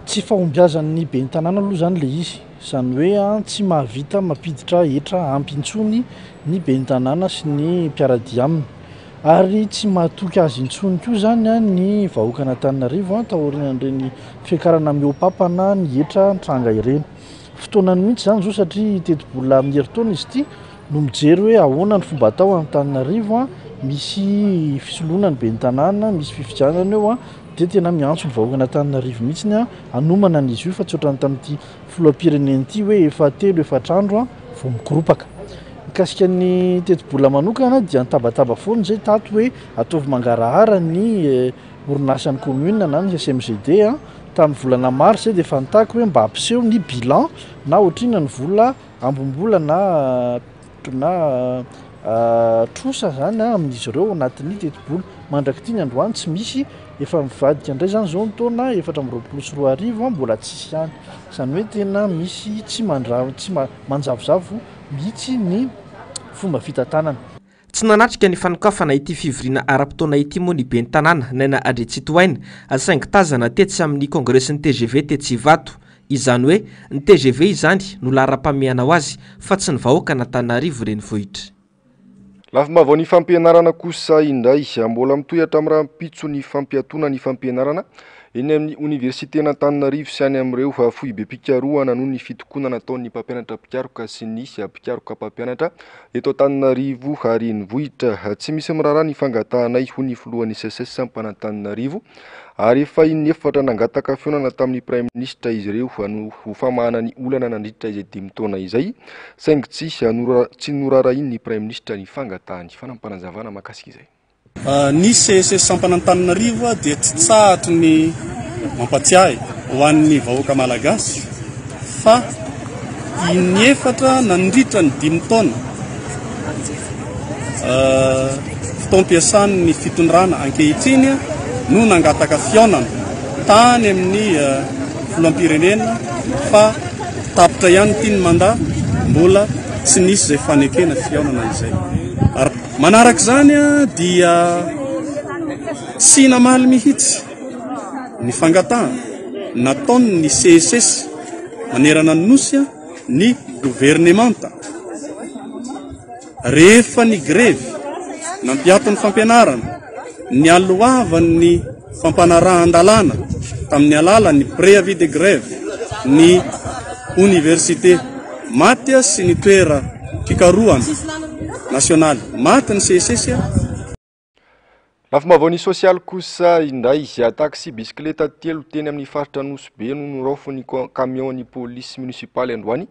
Tsy fahombiazan'ny ben'ny tanàna aloha izany ilay izy, izany hoe tsy mahavita mampiditra hetra ampy intsony ny ben'ny tanàna sy ny mpiara-dia aminy. Ary tsy mahatoky azy intsony koa izany ny vahoakan'Antananarivo taorian'ireny fiakarana mihoa-papana ny hetra nitranga ireny. Fotoanany mihitsy izany izao satria tetibola amin'ny herintaona izy ity no mijery hoe ahoana ny fomba atao Antananarivo, misy fisoloana ny ben'ny tanàna, misy fifidianana eo dia tena miantso ny vahoakan'Antananarivo mihitsy ny hanomana an'izy io fa tsy ohatran'ny tamin'ity filoham-pirenena ity hoe efa telo efatra andro vao mikoropaka. Mikasika ny tetibola manokana dia nitabataba foana izay tato hoe ataovy mangarahara ny orinasan'ny commune na ny SMGD tamin'ny volana mars izay dia efa nitaky hoe mba hampiseho ny bilan na ohatrinona ny vola ambim-bola na na trosa zany amin'izy ireo anatin'ny tetibola. Mandrak'ity ny androany tsy misy, efa mivadika indray zany zao ny taona 2024 mbola tsisy ihany. Izany hoe tena misy tsy mandra- tsy manjavozavo mihitsy ny fomba fitantanana. Tsy nanatrika ny fanokafana ity fivoriana ara-potoana ity moa ny ben'ny tanàna, Naina Andriantsitohaina, saingy tazana tetsy amin'ny kongresin'ny tgv tetsy Ivato. Izany hoe, ny tgv izany no laharam-pahamehana ho azy fa tsy ny vahoakan'Antananarivo renivohitra. Lafim-baovao ny fampianarana kosa indray. Mbola mitohy hatramin'ny rahampitso ny fampiatoana ny fampianarana eny amin'ny oniversiten'Antananarivo sy any amin'ireo foibem-pikarohana noho ny fitokonana ataon'ny mpampianatra mpikaroka sy ny mpikaroka mpampianatra eto Antananarivo renivohitra. Tsy misy miraharaha ny fangatahanay, hoy ny filohan'ny Seces sampan'Antananarivo, ary efa in'efatra nangataka fihaonana tamin'ny praiminisitra izy ireo no ho famahana ny olana nandritra izay dimy taona izay, saingy tsy tsy noraharahian'ny praiminisitra ny fangatahany. Fanampinazavana mahakasika izay. Ny CSS sampana Antananarivo dia tsy tsahatry ny mampatsiahy ho an'ny vahoaka malagasy fa in'efatra nandritra ny dimy taona. fotoam-piasan'ny fitondrana ankehitriny no nangataka fihaonana tany amin'ny filoham-pirenena fa tapitra ihany ity ny mandat, mbola tsy nisy izay fanekena fihaonana izay. Manaraka izany dia tsy namaly mihitsy ny fangatahana nataon'ny CSS manerana ny Nosy ny governemanta. Rehefa ny grevy nampiato ny fampianarana, nialohavan'ny fampanarahan-dalàna tamin'ny alalan'ny préavis de grève ny oniversite maty sy ny toeram-pikarohana nasionaly maty ny CSS. Lafim-baovaon'ny sosialy kosa indray, taxi bisikileta telo teny amin'ny faritra Nosy Be no noraofin'ny camion ny polisy munisipaly androany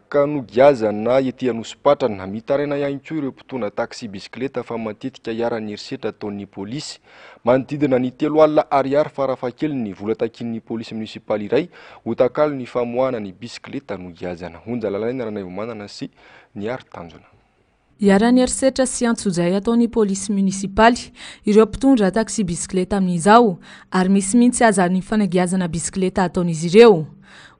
ka nogiazana ety Anosipatrana. Mitaraina ihany koa ireo mpitondra taxi bisikileta fa matetika iharan'ny herisetra ataon'ny polisy. Manodidina ny 30 ariary farafahakeliny ny vola takian'ny polisy munisipaly iray ho takalon'ny famoahana ny bisikileta nogiazana. Onja Lalaina Ranaivomanana sy Niary Tanjona. Iharan'ny herisetra sy antsojay ataon'ny polisy munisipaly ireo mpitondra taxi-bisikileta amin'izao ary misy mihitsy aza ny fanagiazana bisikileta ataon'izy ireo.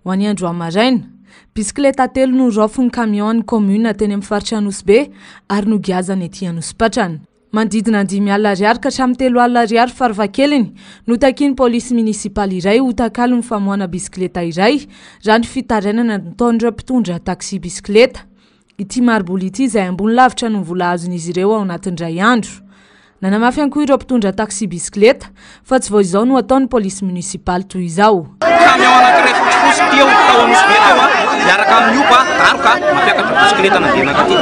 Ho an'ny androany maraina, bisikileta telo no raofin'ny camion an'ny kaominina teny amin'ny faritra Anosibe ary nogiazana ety Anosipatrana. Manodidina ny 50 ariary ka hatramin'ny 30 ariary farafahakeliny no takian'ny polisy minisipaly iray ho takalon'ny famoahana bisikileta iray raha ny fitarainana nataon'ireo mpitondra taxi-bisikileta. Ity mari-bola ity izay ambony lavitra noho ny vola azon'izy ireo ao anatin'ny iray andro. Nanamafy ihany koa ireo mpitondra taxi-bisikileta fa tsy vao izao no ataon'ny polisy munisipaly toy izao. Camion anankiray fotsifotsy teo tao Anosibe teo a, miaraka amin'ny opa, daroka, mampiakatra bisikileta nandeha nankaty.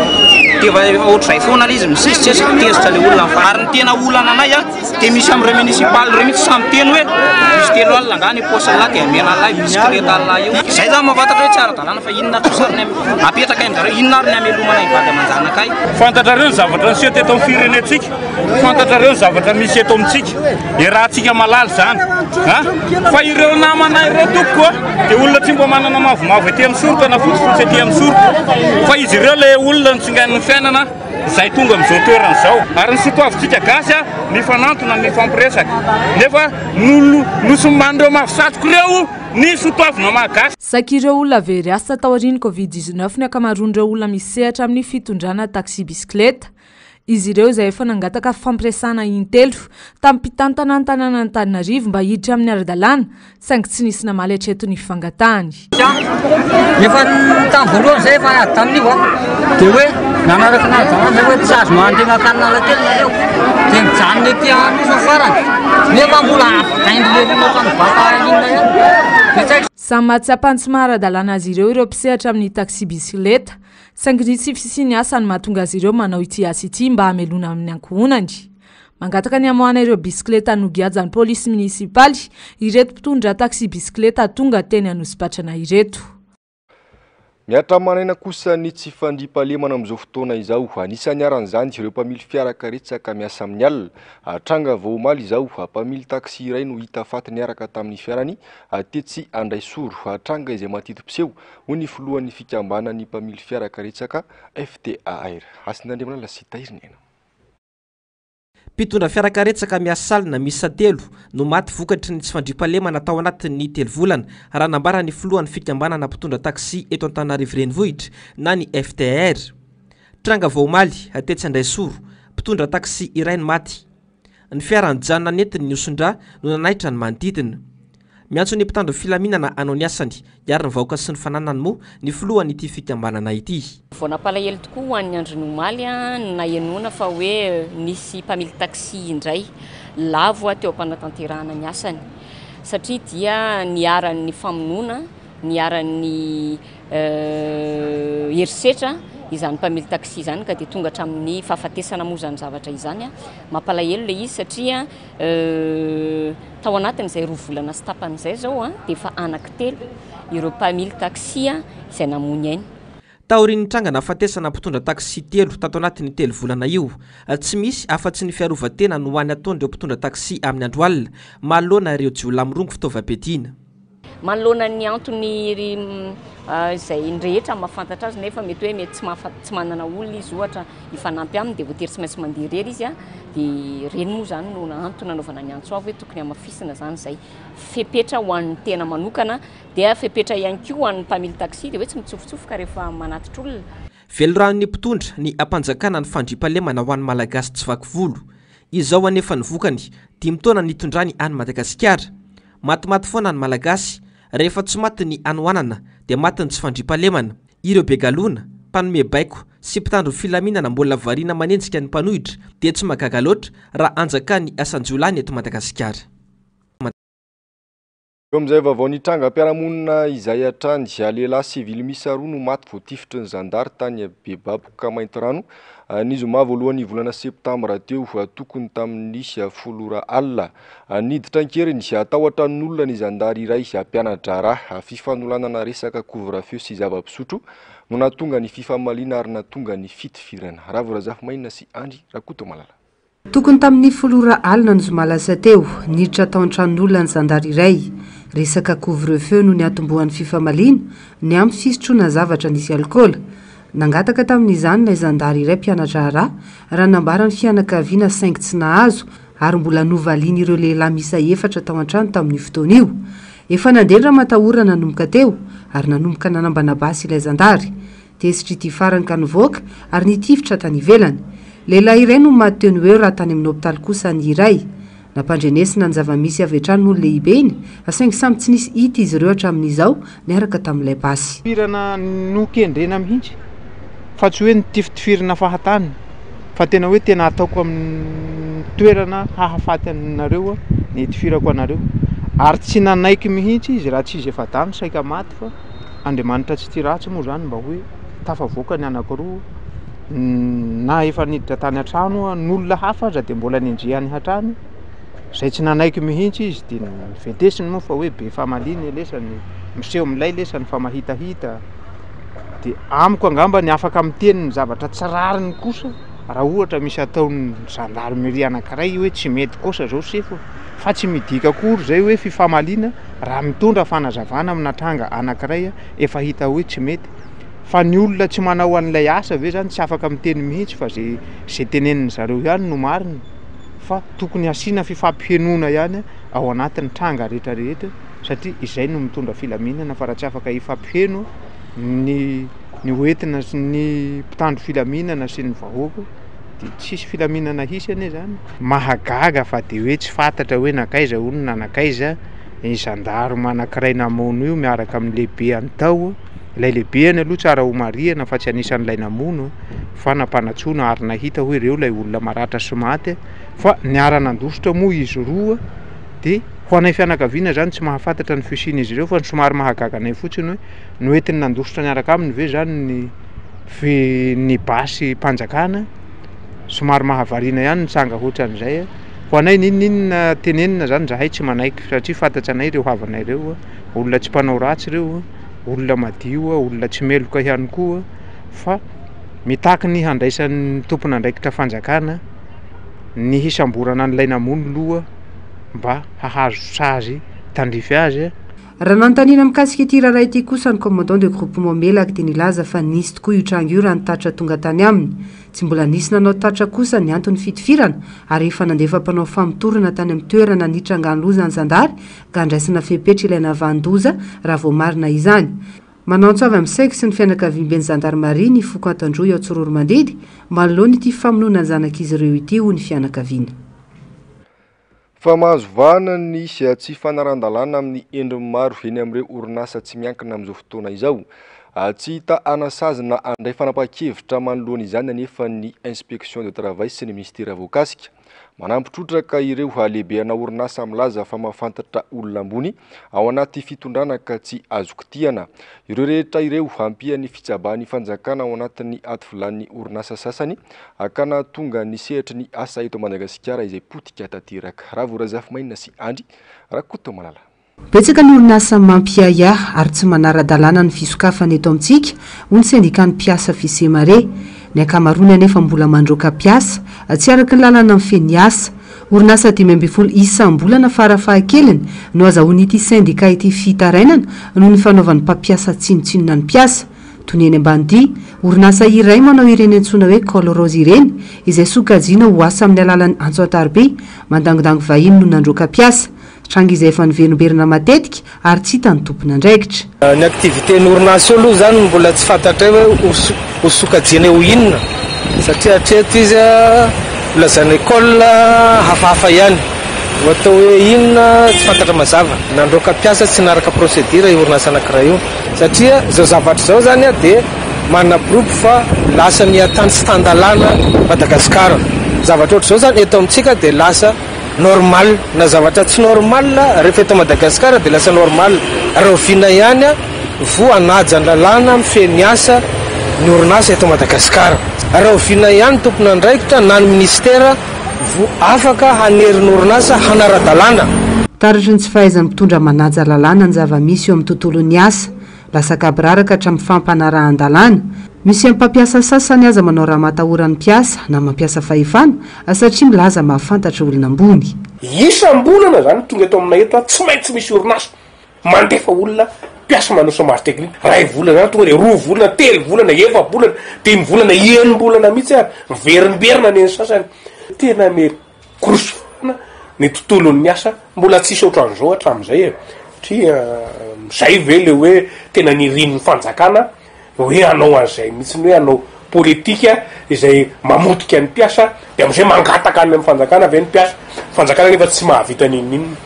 Dia efa ohatr'izay foana ilay izy, misesisesika, tezitra ilay olona. Ary ny tena olana anay a, dia misy amin'ireo municipal ireo mihitsy samy miteny hoe misy 30 angaha ny paosin'lah dia omena an'lah io bisikileta an'lah io. Izay zany mahafantatra hoe tsy ara-dalàna fa inona kosa ary ny apetraka amin-jareo, inona ary ny hamelomana ny vady aman-janakay. Fantatrareo ny zavatra niseho teto amin'ny firenentsika, fantatrareo ny zavatra misy eto amintsika, iarahantsika mahalala izany a! Fa ireo namana ireo tompoko a, dia olona tsy mba manana mavomavo ety amin'ny soroka na fotsifotsy ety amin'ny soroka, fa izy ireo ilay olona notsingain'ny fiainana izay tonga amin'izao toerana izao. Ary ny soatoavintsika gasy a, mifanantona, mifampiresaka, nefa nosimban'ireo mavo satroka ireo ny soatoavina maha gasy. Saika ireo olona very asa taorian'ny Covid 19 ny ankamaroan'ireo olona misehatra amin'ny fitondrana taxi-bisikileta. Izy ireo izay efa nangataka fifampiresahana intelo tamin'ny mpitantana ny tanànan'Antananarivo mba hiditra amin'ny ara-dalàna saingy tsy nisy namaly hatreto ny fangatahany. Efa tamin'ny voalohany zay efa niady tamin'io a, dia hoe nanaraka ny ara-dalàna zay hoe tsy azo mandeha mankany Analakely nareo, dia mijanona ety Anosy ny farany, nefa mbola ampitaindry lery ohatran'ny vata inona ihany, dia tsy haiko. Samy mahatsapa ny tsy maha ara-dalàna azy ireo ireo mpisehatra amin'ny taxi-bisikileta, saingy ny tsy fisian'ny asa no mahatonga azy ireo manao ity asa ity mba hamelona amin'ny ankohonany. Mangataka ny hamoahana ireo bisikileta nogiajan'ny polisy minisipaly ireto mpitondra taxi-bisikileta tonga teny Anosipatrana ireto. Mihatra maraina kosa ny tsy fandriampahalemana amin'izao fotoana izao. Anisan'ny niharan'izany ireo mpamily fiara karetsaka miasa amin'ny alina. Tranga vao omaly izao, mpamily taxi iray no hita faty niaraka tamin'ny fiarany tetsy Andraisoro. Tranga izay mateti-piseho, hoy ny filohan'ny fikambanan'ny mpamily fiara karetsaka FTAR, Hasinandriamanalina sy Tahiriniaina. Mpitondra fiara karetsaka miasa alina miisa telo no maty vokatry ny tsy fandriampahalemana tao anatin'ny telo volana, raha nambaran'ny filohan'ny fikambanana mpitondra taxi eto Antananarivo Renivohitra na ny FTR. Tranga vao omaly, tetsy Andraisoro, mpitondra taxi iray no maty. Ny fiara nijanona nentiny nihoson-drà no nanaitra ny manodidina. Miantso ny mpitandro filaminana hanao ny asany, hiaro ny vahoaka sy ny fananany moa ny filohan'ity fikambanana ity. Vao nampalahelo tokoa ho an'ny andron'ny omaly no nahenoana fa hoe nisy mpamily taxi indray lavo teo am-panatanterahana ny asany satria dia niharan'ny famonoana, niharan'ny herisetra izany mpamily taxi izany ka dia tonga hatramin'ny fahafatesana moa izany zavatra izany. Mampalahelo ilay izy satria Tao anatin'izay roa volana sy tapany izay izao dia efa anankitelo ireo mpamily taxi izay namoy ny ainy. Taorian'ny tranga nahafatesana mpitondra taxi telo tato anatin'ny telo volana io, tsy misy afa-tsy ny fiarovan-tena no hany ataon'ireo mpitondra taxi amin'ny andro alina manoloana ireo jiolahy mirongo fitaovam-piadiana. Manoloana ny antony izay ny rehetra mahafantatra azy nefa mety hoe mety tsy mahafa tsy manana olona izy ohatra hifanampy aminy dia voatery tsy maintsy mandeha irery izy dia ireny moa izany no antony nanaovana ny antso avo hoe tokony hamafisina izany izay fepetra ho an'ny tena manokana dia fepetra ihany koa ho an'ny mpamily taxi dia hoe tsy mitsofotsofoka rehefa manatitra olona. Velirano ny mpitondra ny hampanjakana ny fandriampahalemana ho an'ny Malagasy tsy vaky volo. Izao anefa ny vokany, dimy taona nitondrany an'i Madagasikara. Matimaty foana ny Malagasy, rehefa tsy maty ny hanoanana dia maty ny tsy fandriampahalemana. Ireo be galona, mpanome baiko sy mpitandro filaminana mbola variana manenjika ny mpanohitra dia tsy mahagaga loatra raha anjakan'ny asan-jiolahy ny eto Madagasikara. Eo amin'izay vaovao nitrangam-piarahamonina izay hatrany, lehilahy sivily miisa roa no maty voatifitry ny zandary tany Bebaboka Maintirano ny zoma voalohan'ny volana septambra teo, tokony tamin'ny 10 ora alina. Niditra an-keriny tao an-tranon'olona ny zandary iray mpiana-draharaha. Fifanolanana resaka couvre-feu sy zava-pisotro no nahatonga ny fifamaliana ary nahatonga ny fitifirana. Ravo Razafimainina sy Andry Rakotomalala. Tokony tamin'ny 10 ora alina ny zoma lasa teo, niditra tao an-tranon'olona ny zandary iray. Resaka couvre-feu no niatombohan'ny fifamaliana, niampy fisotroana zavatra nisy alikaola. Nangataka tamin'izany ilay zandary iray mpiana-draharaha, raha nambaran'ny fianakaviana saingy tsy nahazo ary mbola novalian'ireo lehilahy miisa efatra tao an-trano tamin'io fotoana io. Efa nandeha ny ramatahora nanomboka teo ary nanomboka nanambana basy ilay zandary. Tezitra ity farany ka nivoaka ary nitifitra tany ivelany. Lehilahy iray no maty teo no eo raha tany amin'ny hopitaly kosa ny iray. Nampandrenesina ny zava-misy avy hatrany moa ny lehibeny saingy samy tsy nisy hita izy ireo hatramin'izao niaraka tamin'ilay basy. Tifirana nokendrena mihitsy fa tsy hoe nitifitifirina fahatany fa tena hoe tena ataoko amin'ny toerana hahafaty anareo ny hitifirako anareo ary tsy nanaiky mihitsy izy raha tsy izy efa-dahy no saika maty fa Andriamanitra tsy tia ratsy moa izany mba hoe tafavoaka ny anankiroa na efa niditra tany an-trano ny olona hafa aza dia mbola nenjehany hatrany, izay tsy nanaiky mihitsy izy dia noventesiny moa fa hoe be famaliana lesany, miseho milay lesany fa mahitahita, dia amiko angamba ny afaka miteny ny zavatra tsy rariny kosa raha ohatra misy ataon'ny gendarmerie anankiray hoe tsy mety kosa zao sefo fa tsy midika akory izay hoe fifamaliana raha mitondra fanazavana amina tranga anankiray efa hita hoe tsy mety fa ny olona tsy manao an'ilay asa ve zany tsy afaka miteny mihitsy fa ze ze tenenin zareo ihany no marina fa tokony hasiana fifampihenoana ihany ao anatin'ny tranga rehetra rehetra satria izay no mitondra filaminana fa raha tsy afaka hifampiheno ny ny hoentina sy ny mpitandro filaminana sy ny vahoaka dia tsisy filaminana hisy anie zany. Mahagaga fa dia hoe tsy fantatra hoe nankaiza hono na nankaiza ny gendarme anankiray namono io miaraka amin'ny lehibeny tao. Ilay lehibeny aloha tsara ho marihana fa tsy anisan'ilay namono fa nampanantsoina ary nahita hoe ireo ilay olona maratra sy maty fa niara-nandositra moa izy roa dia ho anay fianakaviana izany tsy mahafantatra ny fisian'izy ireo fa ny somary mahagaga anay fotsiny hoe noentiny nandositra niaraka aminy ve izany ny ny basy mpanjakana somary mahavariana ihany ny tranga ohatran'izay. Ho anay n'inon'inona tenenina zany zahay tsy manaiky satria fantatranay anay ireo havanay ireo, olona tsy mpanao ratsy ireo, olona madio, olona tsy meloka ihany koa fa mitaky ny handraisan'ny tompon'andraikitra fanjakana ny hisamborana an'ilay namono loha mba hahazo sazy tandrify azy. Raha nanontaniana mikasika ity raharaha ity kosa ny commandant de groupement Melaky dia nilaza fa nisy tokoa io tranga io raha ny tatitra tonga tany aminy. Tsy mbola nisy nanao tatitra kosa ny anton'ny fitifirana ary efa nandefa mpanao famotorana tany amin'ny toerana nitrangan'ny loza ny zandary ka handraisana fepetra ilay nahavanon-doza raha voamarina izany. Manao antso avy amin'ny SEC sy ny fianakaviamben'ny zandarimaria ny foko Antandroy ao Tsororomandidy manoloana ity famonoana ny zanak'izy ireo ity hoy ny fianakaviana. Fa mahazo vahana ny tsy fanarahan-dalàna amin'ny endriny maro eny amin'ireo orinasa tsy miankina amin'izao fotoana izao. Tsy hita hanasazy na handray fanapahan-kevitra manoloana izany anefa ny Inspection de travail sy ny minisitera voakasika. Manampy trotraka ireo lehibeana orinasa milaza fa mahafantatra olona ambony ao anaty fitondrana ka tsy azo kitihana. Ireo rehetra ireo ampian'ny fitsabahan'ny fanjakana ao anatin'ny ady vilanin'ny orinasa sasany ka nahatonga ny sehatry ny asa eto Madagasikara izay potika tanteraka. Ravo Razafimainina sy Andry Rakotomalala. Betsaka ny orinasa mampiahiahy ary tsy manara-dalàna ny fisokafana eto amintsika, hoy ny sendikan'ny mpiasa Fisemare. Ny ankamaroany anefa mbola mandroaka mpiasa, tsy araka ny lalàna mifehy ny asa. Orinasa 15 isam-bolana farafahakeliny no azahoan'ity sendika ity fitarainana noho ny fanaovan'ny mpampiasa tsinontsinona ny mpiasa. Toy ny eny Ambanidia, orinasa iray manao ireny antsoina hoe col rose ireny, izay sokajiana ho asa amin'ny alalan'ny antso an-tariby, mandangodango vahiny no nandroaka mpiasa. Tranga izay efa niverimberina matetika ary tsy hita ny tompon'andraikitra. Ny activité ny orinasa io aloha izany mbola tsy fantatray hoe ho sokajiana ho inona satria hatreto izy lazaina école hafahafa ihany, ho atao hoe inona tsy fantatra mazava. Nandroaka mpiasa tsy naraka procédure io orinasa anankiray io satria izao zavatra izao izany dia manaporofo fa lasa miha-tany tsy tan-dalàna Madagasikara. Zavatra ohatr'izao izany eto amintsika dia lasa Normal na zavatra tsy normal rehefa eto Madagascar dia lasa normal. Rahoviana ihany vo hanaja ny lalàna mifehy ny asa ny orinasa eto Madagascar? Rahoviana ihany tompon'andraikitra na ny ministera vo afaka hanery ny orinasa hanara-dalàna? Taratry ny tsy fahaizan'ny mpitondra manaja lalàna ny zava-misy eo amin'ny tontolon'ny asa. Lasa gaboraraka hatramin'ny fampanarahan-dalàna. Misy amin'ny mpampiasa sasany aza manao ramatahora ny mpiasa na mampiasa fahefana satria milaza mahafantatra olona ambony. Isam-bolana zany tonga eto aminay eto tsy maintsy misy orinasa mandefa olona mpiasa manao chômage technique, ray volana zany tonga de roa volana, telo volana, efa-bolana, dimy volana, enim-bolana mihitsy ary, miverimberina ny an'ny sasany. Tena me. Korosofana ny tontolon'ny asa, mbola tsisy ohatran'izao hatramin'izay e, satria zay ve le hoe tena nirian'ny fanjakana hoe hanao an'izay mihitsy hoe hanao politika izay mamotika ny mpiasa de am'izay mangataka any amin'ny fanjakana ve ny mpiasa, fanjakana nefa tsy mahavita n'inon'inona,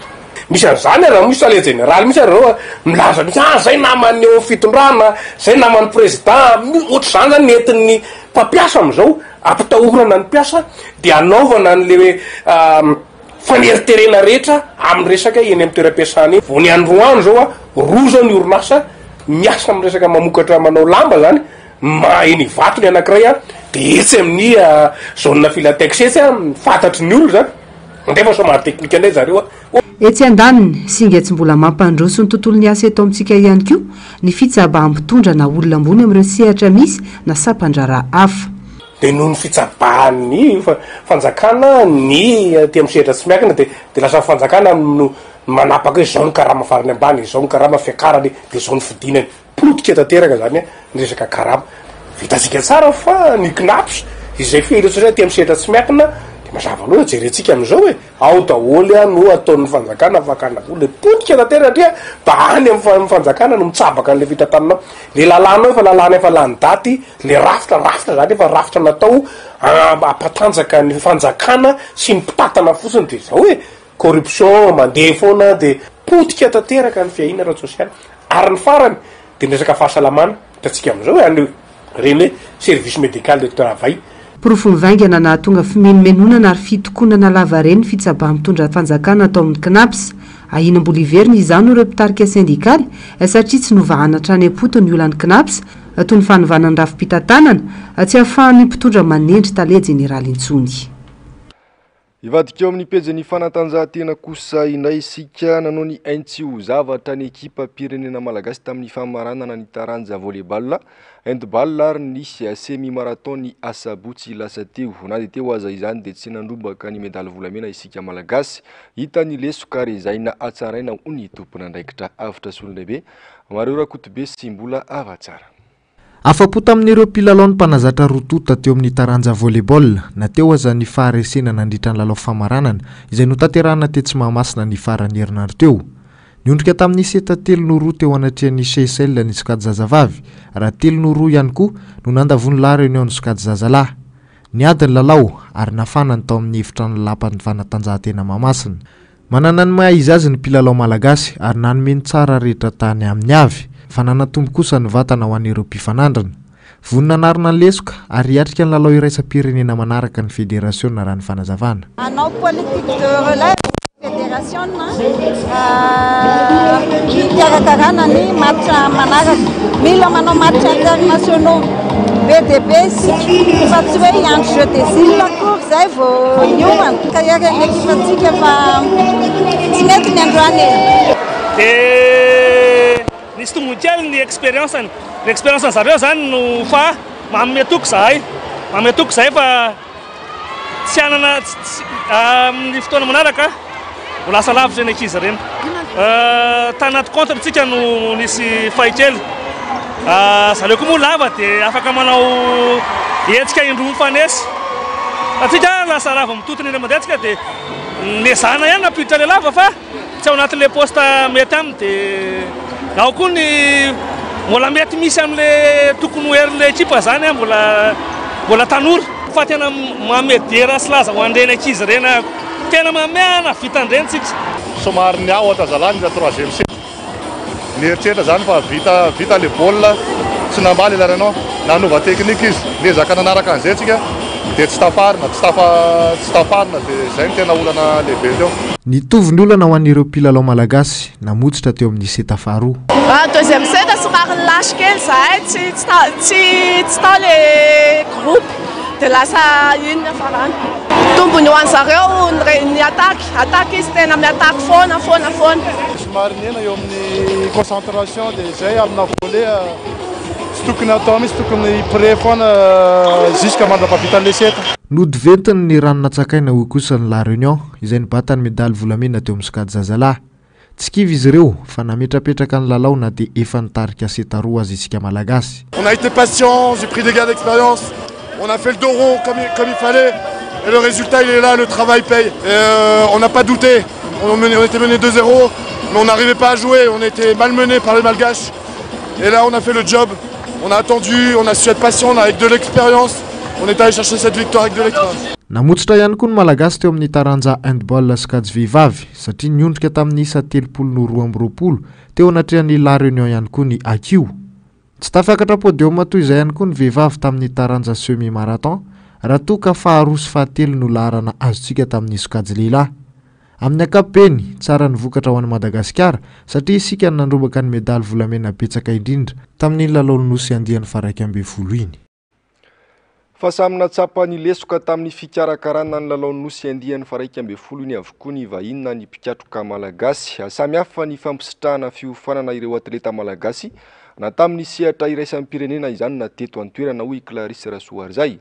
misy an'izany ary misy tale jeneraly mihitsy ary reo milaza mihitsy ah zay naman'ny eo amin'ny fitondrana, zay naman'ny prezida, ohatr'izany zany ny entin'ny mpampiasa am'izao. Ampitahorana ny mpiasa dia anaovana an'le hoe faneriterena rehetra amin'ny resaka eny amin'ny toeram-piasana eny. Vao ny androany zao a, roa zao ny orinasa miasa amin'ny resaka mamokatra manao lamba zany, ma- eny Ivato ny anankiray a, de etsy amin'ny zone Filatex etsy a, fantatry ny olona zany, mandefa somary teknika indray zareo a. Etsy andaniny, singa tsy mbola mampandroso ny tontolon'ny asa eto amintsika ihany koa ny fitsabaham-pitondra na olona ambony amin'ireo sehatra misy na sampan-draharaha hafa. Dia noho ny fitsabahan'ny fanjakana ny aty amin'ny sehatra tsy miankina dia dia lasa ny fanjakana no manapaka hoe izao ny karama farany ambany, izao ny karama fiakarany, dia izao ny fidinany. Potika tanteraka izany ny resaka karama. Vitantsika tsara fa ny Cnaps izay fehiny aty amin'ny sehatra tsy miankina dia mazava loatra jerentsika amin'izao e! Ao daholo a no ataon'ny fanjakana fakana vola e, potika tanteraka satria mba any amin'ny fanjakana no mitsabaka an'le fitantanana ao, le lalàna ao efa lalàna efa lany daty, le rafitra, rafitra zany efa rafitra natao hampatanjaka ny fanjakana sy ny mpitantana fotsiny de zao e, corruption mandeha foana de potika tanteraka ny fiahiana ara-tsosialy, ary ny farany de ny resaka fahasalamana, hitantsika amin'izao e, any. Ireny hoe service médical de travail. Porofo mivaingana nahatonga fimenomenonana ary fitokonana lavareny ny fitsabaha-mitondra fanjakana atao amin'ny Cnaps. Ahiana mbola hiverina izany hoy ireo mpitarika sendikaly satria tsy novahana hatrany am-potony ny olan'ny Cnaps toy ny fanovana ny rafi-pitantanana, tsy ahafahan'ny mpitondra manendry tale jeneraly intsony. Hivadika eo amin'ny pejin'ny fanatanjahantena kosa indray isika. Nanao ny ainy tsy ho zavatra ny ekipam-pirenena malagasy tamin'ny famaranana ny taranja volley-ball, handball ary ny semi-marathon ny asabotsy lasa teo. Na dia teo aza izany dia tsy nandrombaka ny medaly volamena isika malagasy. Hita ny lesoka ary ezahina hatsaraina ho ny tompon'andraikitra. Avotra Solondraibe, Mario Rakotobe sy Mbola Havatsara. Afa-po tamin'ireo mpilalao ny mpanazatra roa tonta teo amin'ny taranja volley-ball, na teo aza ny faharesena nandritra ny lalao famaranana, izay notanterahina tetsy Mahamasina ny faran'ny herinandro teo. Niondrika tamin'ny seta telo no roa teo anatrehan'ny Seychelles ny sokajy zazavavy, raha telo no roa ihany koa no nandavoan'ny La Réunion ny sokajy zazalahy. Niady ny lalao ary nafana ny tao amin'ny efitrano lapan'ny fanatanjahantena Mahamasina. Manana ny maha izy azy ny mpilalao malagasy ary nanome ny tsara rehetra tany aminy avy, fa nanatombo kosa ny vatana ho an'ireo mpifanandrina. Vonona hanarina ny lesoka ary hiatrika ny lalao iraisam-pirenena manaraka ny federasiona raha ny fanazavana. Hanao politique de relève ny federasiona hikarakarana ny match manaraka. Mila manao match internationaux be dia be isika fa tsy hoe hiandry jeux des îles akory izay vao hiomana. Kahiaka ny ekipantsika fa tsy mety ny androany e. Dia nisy tombony kely ny expérience-ny. Ny expérience-ny zareo izany no fa manome toky izahay. Manome toky izahay fa. Tsy hanana tsy amin'ny fotoana manaraka ho lasa lavitra ireny ankizy ireny. Tanaty contre tsika no nisy fay kely. Zareo koa moa lava dia afaka manao hetsika indroa mifanesy. Fa tsika lasa lava mitotona indray mandeha tsika dia nezahana ihany nampiditra ilay lava fa Tsy ao anatin'ilay poste mety aminy dia ao koa ny mbola mety misy amin'ilay tokony ho herin'ilay ekipa zany mbola mbola tanora fa tena manome dera sy laza ho an'ireny ankizy ireny aho tena manome nahavita an'ireny tsika. Somary niahotra zalahy ny troisième set. Nieritreritra zany fa vita vita le baolina, tsy namaly ilay Renan. Nanova technique izy, niezaka nanaraka an'izay tsika dia tsy tafarina, tsy tafa tsy tafarina dia izay no tena olana lehibe teo. Nitovy ny olana ho an'ireo mpilalao malagasy namotsitra teo amin'ny seta faharoa. Deuxième set somary ni-lâche kely zahay, tsy tsy tsy tao le groupe dia lasa iny ny hafarana. Tombony ho an'zareo ny attaque, attaque izy tena mi-attaque foana foana foana. Somary nihena eo amin'ny concentration dia izay amina volley tsy tokony atao mihitsy, tokony hi-près foana jusque mandra-pahavita an'ilay set. Nody ventiny ny rano natsakaina hoy kosa ny La Réunion izay nibata ny medaly volamena teo amin'ny sokajy zazalahy. Tsy kivy izy ireo fa nametrapetraka ny lalao na dia efa nitarika seta roa aza isika Malagasy. On a été patient, j'ai pris des gars d'expérience, on a fait le dos rond comme comme il fallait et le résultat il est là, le travail paye. Et on n'a pas douté, on menait, on était mené 2-0, mais on n'arrivait pas à jouer, on était malmené par les Malgaches. Et là on a fait le job, on a attendu, on a su être patient, on a avec de l'expérience, on est allé chercher cette victoire avec de l'expérience. Namotsitra ihany koa ny Malagasy teo amin'ny taranja handball sokajy vehivavy satria niondrika tamin'ny isa 30 no 22 teo anatrehan'ny La Réunion ihany koa ny Akio. Tsy tafiakatra podium toy izay ihany koa ny vehivavy tamin'ny taranja semi marathon raha toa ka faharoa sy fahatelo no laharana azontsika tamin'ny sokajy lehilahy. Amin'ny ankapobeny, tsara ny vokatra ho an'i Madagasikara satria isika no nandrombaka ny medaly volamena betsaka indrindra tamin'iny lalaon'ny Nosy andiany faha-11 iny. Fa samy nahatsapa ny lesoka tamin'ny fikarakarana ny lalaon'ny Nosy andiany faha-11 iny avokoa ny vahiny na ny mpikatroka malagasy. Samy hafa ny fampisitrahana fiofanana ireo atleta malagasy na tamin'ny sehatra iraisam-pirenena izany na teto an-toerana hoy i Clarisse Rasoarizay.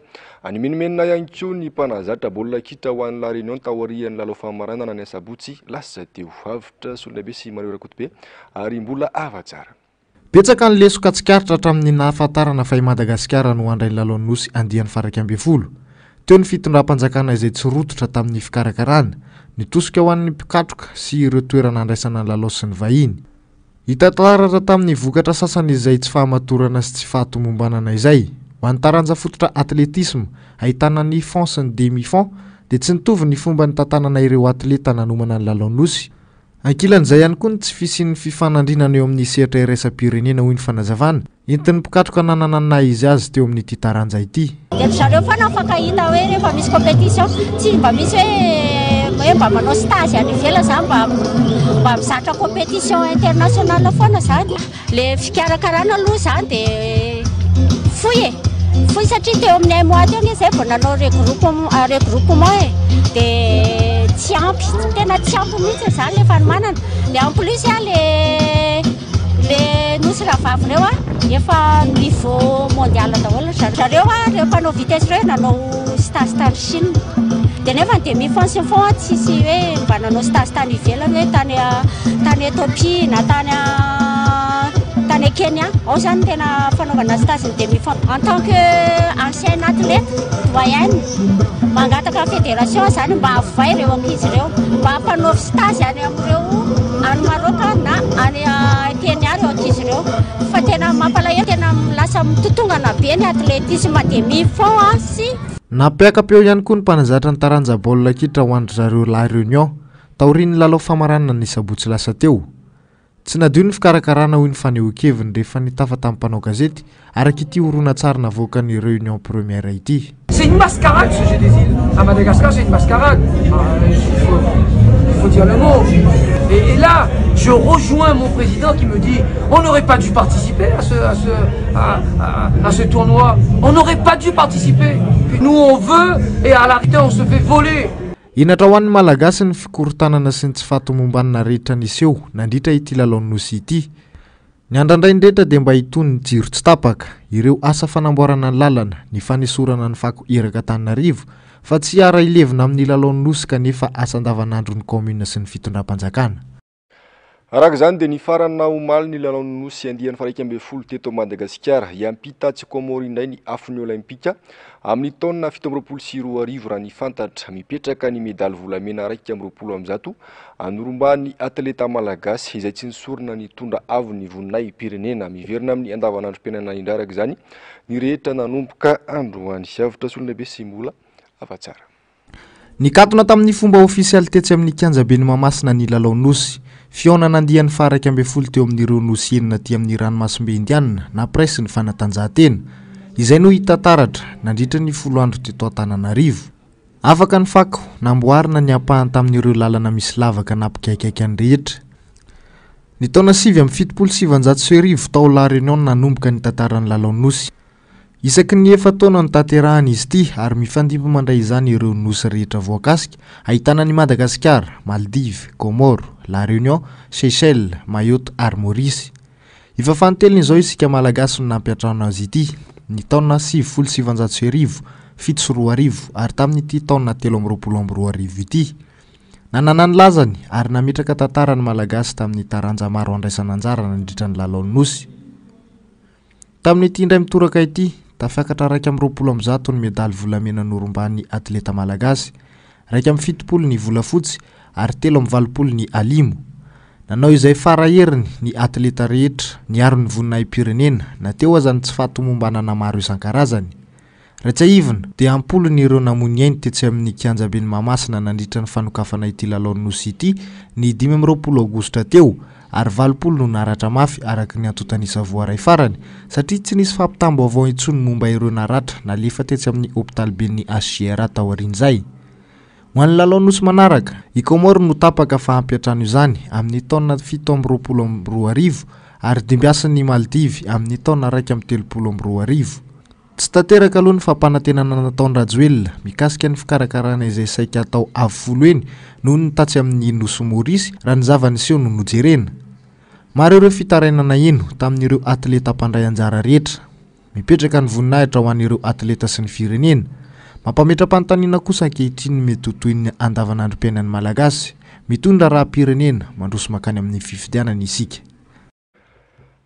Nimenomenona ihany koa ny mpanazatra baolina kitra ho an'i La Réunion taorian'ny lalao famaranana ny asabotsy lasa teo. Avotra Solonaibe sy Mario Rakotobe ary Mbola Havatsara. Betsaka ny lesoka tsikaritra hatramin'ny nahafantarana fa i Madagasikara no handray ny lalaon'ny Nosy andiany faha-11. Teo ny fitondram-panjakana izay tsy rototra tamin'ny fikarakarana, ny tosika ho an'ny mpikatroka sy ireo toerana handraisana ny lalao sy ny vahiny. Hita taratra tamin'ny vokatra sasany izay tsy fahamatorana sy tsy fahatomombanana izay. Ho an'ny taranja fototra atletisma, ahitana ny fond sy ny demi-fond, dia tsy nitovy ny fomba nitantanana ireo atleta nanomana ny lalao Nosy. Ankilan'izay ihany koa ny tsy fisian'ny fifanandrinana eo amin'ny sehatra iraisam-pirenena, hoy ny fanazavana, entin'ny mpikatroka nanana ny naha izy azy teo amin'ity taranja ity. Dia ry zareo foana mifankahita hoe rehefa misy compétition, tsy mba misy hoe hoe mba manao stage any ivelany zany mba mba mizatra compétition internationale foana zany. Le fikarakarana aloha zany de fohy e, fohy satria teo amin'ny un mois teo anie zay vao nanao regroupement regroupement e, de tsy ampy, tena tsy ampy mihitsy zany le fanomanana, de en plus a le le nosy rahavavy reo a efa niveau mondial daholo ry zareo, zareo a reo mpanao vitesse reo nanao stage tany Chine, de nefa ny demi fond sy ny fond a tsisy hoe mba nanao stage tany ivelany hoe tany tany Ethiopie na tany tany Kenya, ao zany no tena fanaovana stage ny demi fond. En tant que ancienne athlète doyenne, mangataka fédération zany mba avoay ireo ankizy ireo, mba ampanaovy stage any amin'ireo any Maroc na any Kenya ireo ankizy ireo, fa tena mampalahelo, tena lasa mitotongana be ny athlétisme demi fond sy. Nampiaka-peo ihany koa ny mpanazatra ny taranja baolina kitra ho an-dry zareo La Réunion, taorian'ny lalao famaranana ny sabotsy lasa teo. Tsy nadio ny fikarakarana hoy ny fanehoan-keviny rehefa nitafa tamin'ny mpanao gazety, araka ity horonantsary navoakan'ny Réunion Première ity. C'est une mascarade ce jeu des îles. À Madagascar c'est une mascarade. Il faut, il faut dire le mot. Et, et là, je rejoins mon président qui me dit on n'aurait pas dû participer à ce, à ce, à, à, à ce tournoi. On n'aurait pas dû participer. Nous on veut et à l'arrivée on se fait voler. Henatra ho an'ny Malagasy ny fikorontanana sy ny tsy fahatomombanana rehetra niseho nandritra ity lalaon'ny Nosy ity. Ny andrandrain'ny rehetra dia mba hitony ny jiro tsy tapaka, ireo asa fanamboarana ny lalana, ny fanesorana ny fako erak'Antananarivo, fa tsy hiara-hilevina amin'ny lalaon'ny Nosy kanefa asa andavanandron'ny kaominina sy ny fitondram-panjakana. Araka izany dia nifarana omaly ny lalaon'ny Nosy andiany faha-11 teto Madagasikara. Hiampita atsy Comores indray ny afon'ny Olympika amin'ny taona 2027 raha ny fantatra. Mipetraka ny medaly volamena 121 anorombahan'ny atleta malagasy izay tsy nisorona nitondra avo ny voninahi-pirenena. Miverina amin'ny andavanandrom-piainana indray araka izany ny rehetra nanomboka androany. Avotra Solondraibe sy Mbola Afatsara. Nikatona tamin'ny fomba ofisialy tetsy amin'ny kianjaben'i Mahamasina ny lalao Nosy. Fihaonana andiany faha-11 teo amin'ireo Nosy enina aty amin'ny ranomasimbe Indianina nampiray ny fanatanjahantena. Izay no hita taratra nandritra ny folo andro teto Antananarivo. Afaka ny fako, namboarina ny ampahany tamin'ireo lalana misy lavaka nampikaikaika ny rehetra. Ny taona 1979 tao La Réunion no nanomboka ny tantaran'ny lalao Nosy. Isaky ny efa-taona no tanterahana izy ity ary mifandimby mandray izany ireo nosy rehetra voakasika, ahitana an'i Madagasikara, Maldives, Comores, La Réunion, Seychelles, Mayotte ary Maurice. Efa fanintelony izao isika Malagasy no nampiantrano azy ity, ny taona 1990, 2007 ary tamin'ity taona 2023 ity. Nanana ny lazany ary nametraka tantara ny Malagasy tamin'ny taranja maro andraisana anjara nandritra ny lalaon'ny Nosy. Tamin'ity indray mitoraka ity, tafiakatra 121 ny medaly volamena norombahan'ny atleta malagasy, 71 ny volafotsy ary 83 ny alimo. Nanao izay fara heriny ny atleta rehetra niaro ny voninahi-pirenena na teo aza ny tsy fahatomombanana maro isan-karazany. Raha tsiahivina, dia am-polony ireo namoy ny ainy tetsy amin'ny kianjaben'i Mahamasina nandritra ny fanokafana ity lalaon'ny Nosy ity ny 25 aogositra teo ary 80 no naratra mafy araka ny antontan'isa voaray farany satria tsy nisy fampitam-baovao intsony momba ireo naratra nalefa tetsy amin'ny hopitaliben'ny HJRA taorian'izay. Ho an'ny lalao Nosy manaraka, i Comores no tapaka fa hampiantrano izany amin'ny taona 2027 ary dimbiasin'ny Maldives amin'ny taona 2031. Tsy tanteraka aloha ny fampanantenana nataon-dRajoelina mikasika ny fikarakarana izay saika hatao avo folo heny noho ny tatsy amin'ny Nosy Maorisy raha ny zava-niseho no nojerena. Maro ireo fitarainana heno tamin'ireo atleta mpandray anjara rehetra. Mipetraka ny voninahitra ho an'ireo atleta sy ny firenena. Mampametra-panontaniana kosa ankehitriny ny mety ho tohin'ny andavanandrom-piainan'ny Malagasy. Mitohy ny raharaham-pirenena, mandroso mankany amin'ny fifidianana isika.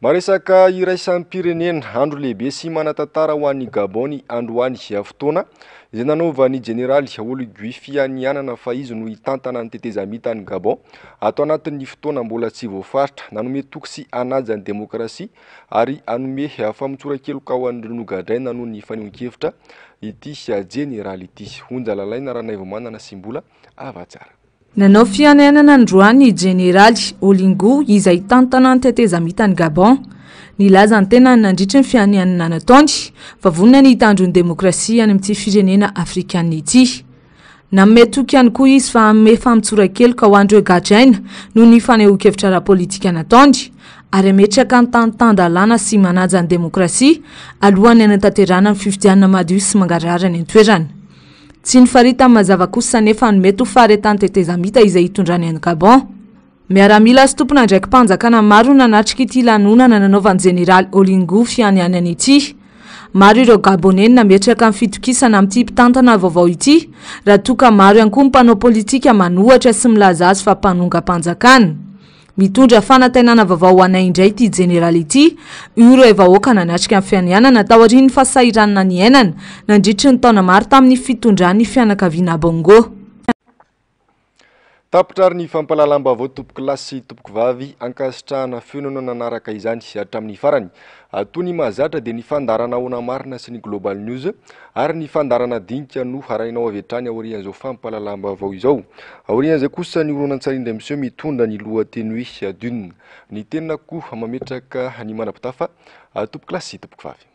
Maresaka iraisam-pirenena, andro lehibe sy manan-tantara ho an'i Gabon ny androany, fotoana izay nanaovan'ny jeneraly Oligui fianianana fa izy no hitantana ny tetezamita any Gabon ato anatin'ny fotoana mbola tsy voafaritra. Nanome toky sy hanaja ny demokrasia ary hanome famotsoran-keloka ho an'ireo nogadraina noho ny fanehoan-kevitra ity jeneraly ity. Onja Lalaina Ranaivomanana sy Mbola Avatsara. Nanao fianianana androany i Jeneraly Oligui izay hitantana ny tetezamitan'i Gabon. Nilaza ny tenany nandritry ny fianianana nataony fa vonona ny hitandro ny demokrasia any amin'ity firenena afrikanina ity. Nanome toky ihany koa izy fa hanome famotsoran-keloka ho an'ireo gadraina noho ny fanehoan-kevitra ara-politika nataony ary hametraka ny tany tan-dalàna sy manaja ny demokrasia alohan'ny hanatanterahana ny fifidianana madio sy mangarahara any an-toerana. Tsy nofaritany mazava kosa anefa ny mety ho faharetan'ny tetezamita izay hitondrany an'i Gabon. Miaramila sy tompon'andraiki-panjakana maro no nanatrika ity lanonana nanaovan'ny jeneraly Oligui fianianana ity. Maro ireo Gaboney no nametraka ny fitokisana amin'ity mpitantana vaovao ity, raha toa ka maro ihany koa ny mpanao politika manohatra sy milaza azy fa mpanongam-panjakana. Mitondra fanantenana vaovao ho anay indray ity jeneraly ity, hoy ireo vahoaka nanatrika ny fianianana taorian'ny fahasahiranana niainana nandritry ny taona maro tamin'ny fitondran'ny fianakaviana Bongo. Tapitra ary ny fampahalalam-baovao tompokolahy sy tompokovavy, ankasitrahana feno no nanaraka izany hatramin'ny farany. Toy ny mahazatra dia ny fandaharana Ahoana Marina sy ny Global News ary ny fandaharana Dinika no harahinao avy hatrany aorian'izao fampahalalam-baovao izao. Aorian'izay kosa ny horonantsary indray miseho mitondra ny lohateny hoe Dune. Ny tenako mametraka ny manam-pitafa tompokolahy sy tompokovavy.